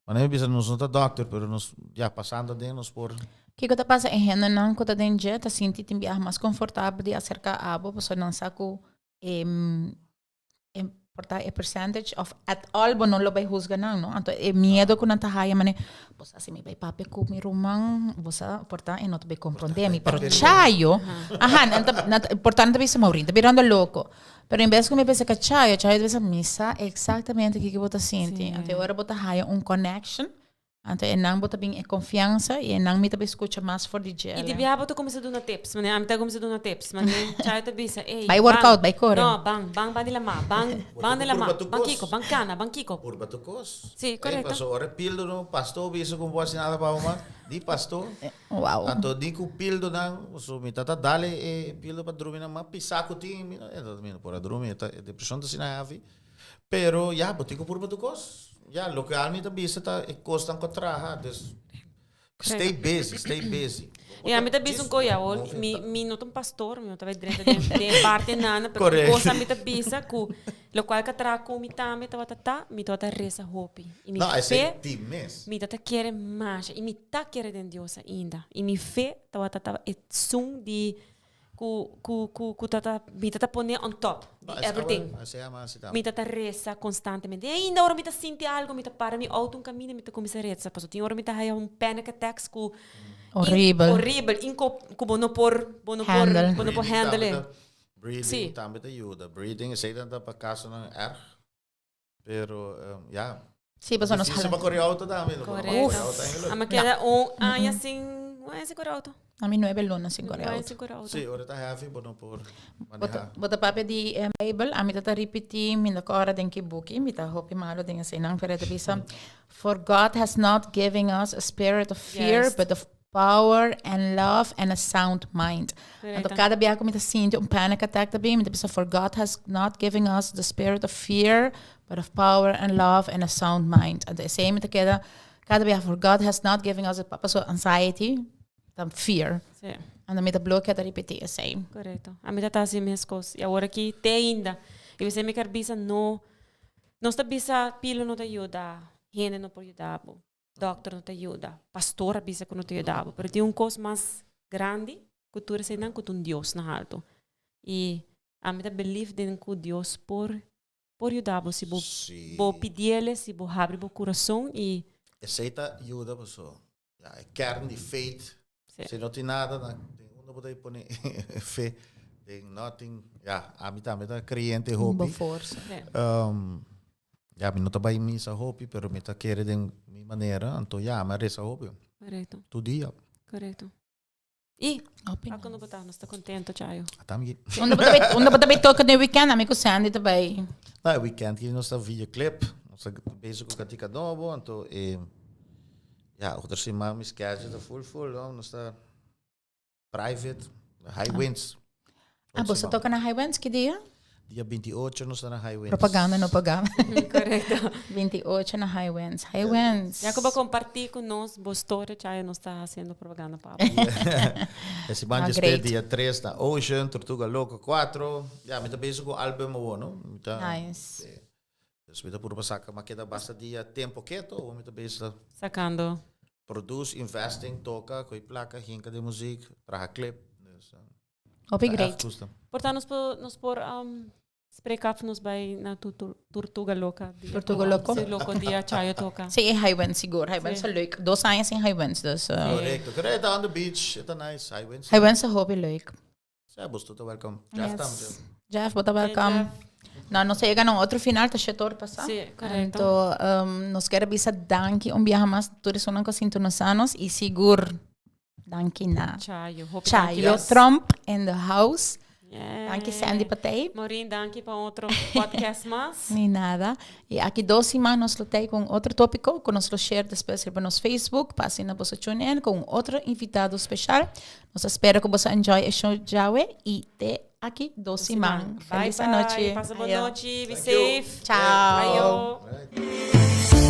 Manera mi bisa nos no ta dokter, pero nos ya pasando aden nos por.
Kiko ta pasa e hendenan ku ta den dje ta sinti tin biaha mas konfortabel di aserká abo pasobra nan sa ku e e por ta e percentage of at all bo no lo bai husga nan no. Anto e miedo ku nan ta haya manera bo sa si mi bai papia ku mi ruman bo sa por ta e no ta bai komprondé mi pero chayo aha nan ta nan ta por ta nan ta bisa Maureen ta birando loko. Pero en bes ku mi pensa ka Chayo, Chayo ta bisa mi sa eksaktamente kiko bo ta sinti. Anto e ora bo ta haya un connection, anto e nan bo ta bin e konfiansa i e nan mi ta bin skucha mas for di
I di
djele.
biaha bo ta kuminsá duna tips. Manera ami ta kuminsá duna tips. Manera Chayo ta bisa, ey,
Bai
ban.
workout, bai kore.
No, ban, ban, ban di lamá. Ban,
Bo
ban
ta
di lamá.
purba tu
Ban
kos.
kiko, ban kana, ban kiko.
Purba tu kos.
Sí,
Ey,
korekto.
paso ora e pildo no, pastor bisa ku bo hasi nada pa bo mas. Di pastor.
Wow.
Anto di ku pildonan, so mi tata dale e pildo pa drumi nan, ma pisa ku tin, mi no, mi no por a drumi, e ta, e depresion ta asina heavy. Pero ya, bo tin ku purba tur kos. Ya, loke al mi ta bisa ta e kosnan ku a traha, dus Stay busy, stay busy.
Ja, mi ta bisa un koe awor, mi, mi no ta un pastor, mi no ta bai drenta den, den parte nana, pero un cosa mi ta bisa ku lokual ka traha ku mi tambe tabata ta, mi tabata resa hopi. I mi
No, esei
fe,
di mes.
mi tabata kere masha, i mi ta kere den Dios ainda. I mi fe tabata ta esun di ku ku ku ku ta ta mi ta ta pone on top di everything. Mi ta ta resa constantemente. I ainda ora mi ta sinti algo mi ta para mi auto un caminda mi ta cuminsa resa pasobra tin ora mi ta haya un panic attacks ku
Horibel.
horibel inco ku bo no por bo no por
Handle.
bo no por handle e.
Breathing
Si.
tambe ta yuda. Breathing esei ta pa kasonan erg. Pero ya.
Sí, pasobra nos
Difícil
hala.
pa kore auto tambe. No por
Correcto.
kore auto eigenlijk.
A mi keda un aña sin, un aña sin kore auto.
A mi nuebe luna sin kore
Un aña
auto.
sin kore auto.
Sí, ora ta heavy, bo no por
Bo
maneha.
ta, bo ta papia di e Bijbel, ami ta ta ripití, mi no kòrda den ki buki, mi ta hopi malo den eseinan, pero e ta bisa, For God has not given us a spirit of fear,
Juist.
but of power and love and a sound mind. Anto
Correcto.
cada biaha cu mi ta sinti un panic attack ta bin, mi ta bisa for God has not given us the spirit of fear, but of power and love and a sound mind. Anto esey mi ta keda cada biaha for God has not given us, paso anxiety ta fear.
Sí.
Anto mi ta blokia ta ripiti esey.
Correcto. A mi ta ta haci mescos. Y awor aki te ainda. Y esey mi kier bisa no, nos ta bisa pilo no ta yuda, hende no por yuda bo. Dokter no ta yuda, pastor a bisa ku no ta yuda bo, pero tin un kos mas grandi ku tur eseinan ku ta un Dios na haltu. I ami ta believe den ku Dios por por yuda bo si bo bo pidiele, si bo habri bo kurason i.
Esei ta yuda paso ya e kern di faith, si no tin nada na den unda bo ta pone fe den nothing, ya ami tambe ta kreyente hopi.
Bo forsa.
Ya, mi no ta bai misa hopi, pero mi ta kere den mi manera, anto ya, mi a resa hopi.
Correcto.
Tur dia.
Correcto. I,
Hopi
a cuando bo ta? Nos ta contento, Chayo.
Ata mi.
Unda bo ta bai, unda bo ta bai toca den weekend? Ami cu Sandy ta bai.
No, e weekend ki nos ta videoclip, nos ta bezig cu cantica nobo, anto e, ya, otro siman mi schedule ta full full, no? Nos ta Private, High Winds.
Ah, boso toca na High Winds ki dia?
Dia 28 nos ta na High Winds.
Propaganda no paga.
Correcto.
28 na High Winds. High Winds.
Ya cu bo comparti cu nos bo story chaya nos ta haciendo propaganda pa bo.
E siman
Ah,
despues
great.
dia 3 na Ocean, Tortuga Loco 4. Ya, mi ta bezig cu album awor, no? Mi ta,
Nice.
eh, dus mi ta purba saca, ma keda basta dia tempo keto, awor mi ta bezig ta
Sacando.
Produce, investing, toca, coy placa, hinca den muziek, traha clip. Dus,
Hopi
ta
great.
echt gusta.
Por ta nos por, nos por um, spreek af nos bay na tu, tu, Tortuga Loca. Dia
Tortuga Loco?
Sí, Loco dia Chayo toca.
Sí, e High Winds sigur. High Winds
Sí.
ta leuk. Dos aña sin High Winds, dus... Uh,
Correcto. Correcto, ta on the beach. Eta nice. High Winds.
High Winds ta hopi leuk.
Sí, bos ta welcome. Jeff
Yes.
tambe.
Jeff, bo ta welcome.
Jeff.
No, nos a yega na un otro final, ta shete or pasá.
Sí, correcto.
Anto, um, nos kier bisa danki un biaha mas tur esunnan ku a sintonisá nos i sigur danki na
Chayo. Hopi danki.
Chayo Tromp in the house.
Yeah.
Danki Sandy pa tei.
Maureen, danki pa otro podcast mas.
Ni nada. I aki dos siman nos lo tei ku un otro tópiko ku nos lo share despues riba nos Facebook pa asina boso tune in ku un otro invitado speshal. Nos ta spera ku boso enjoy e show djawe i te aki dos siman.
Bye
Felis
bye.
anochi.
Pasa bon
Ayo.
nochi. Be
Thank you.
safe.
Chao.
Ayo.
Right.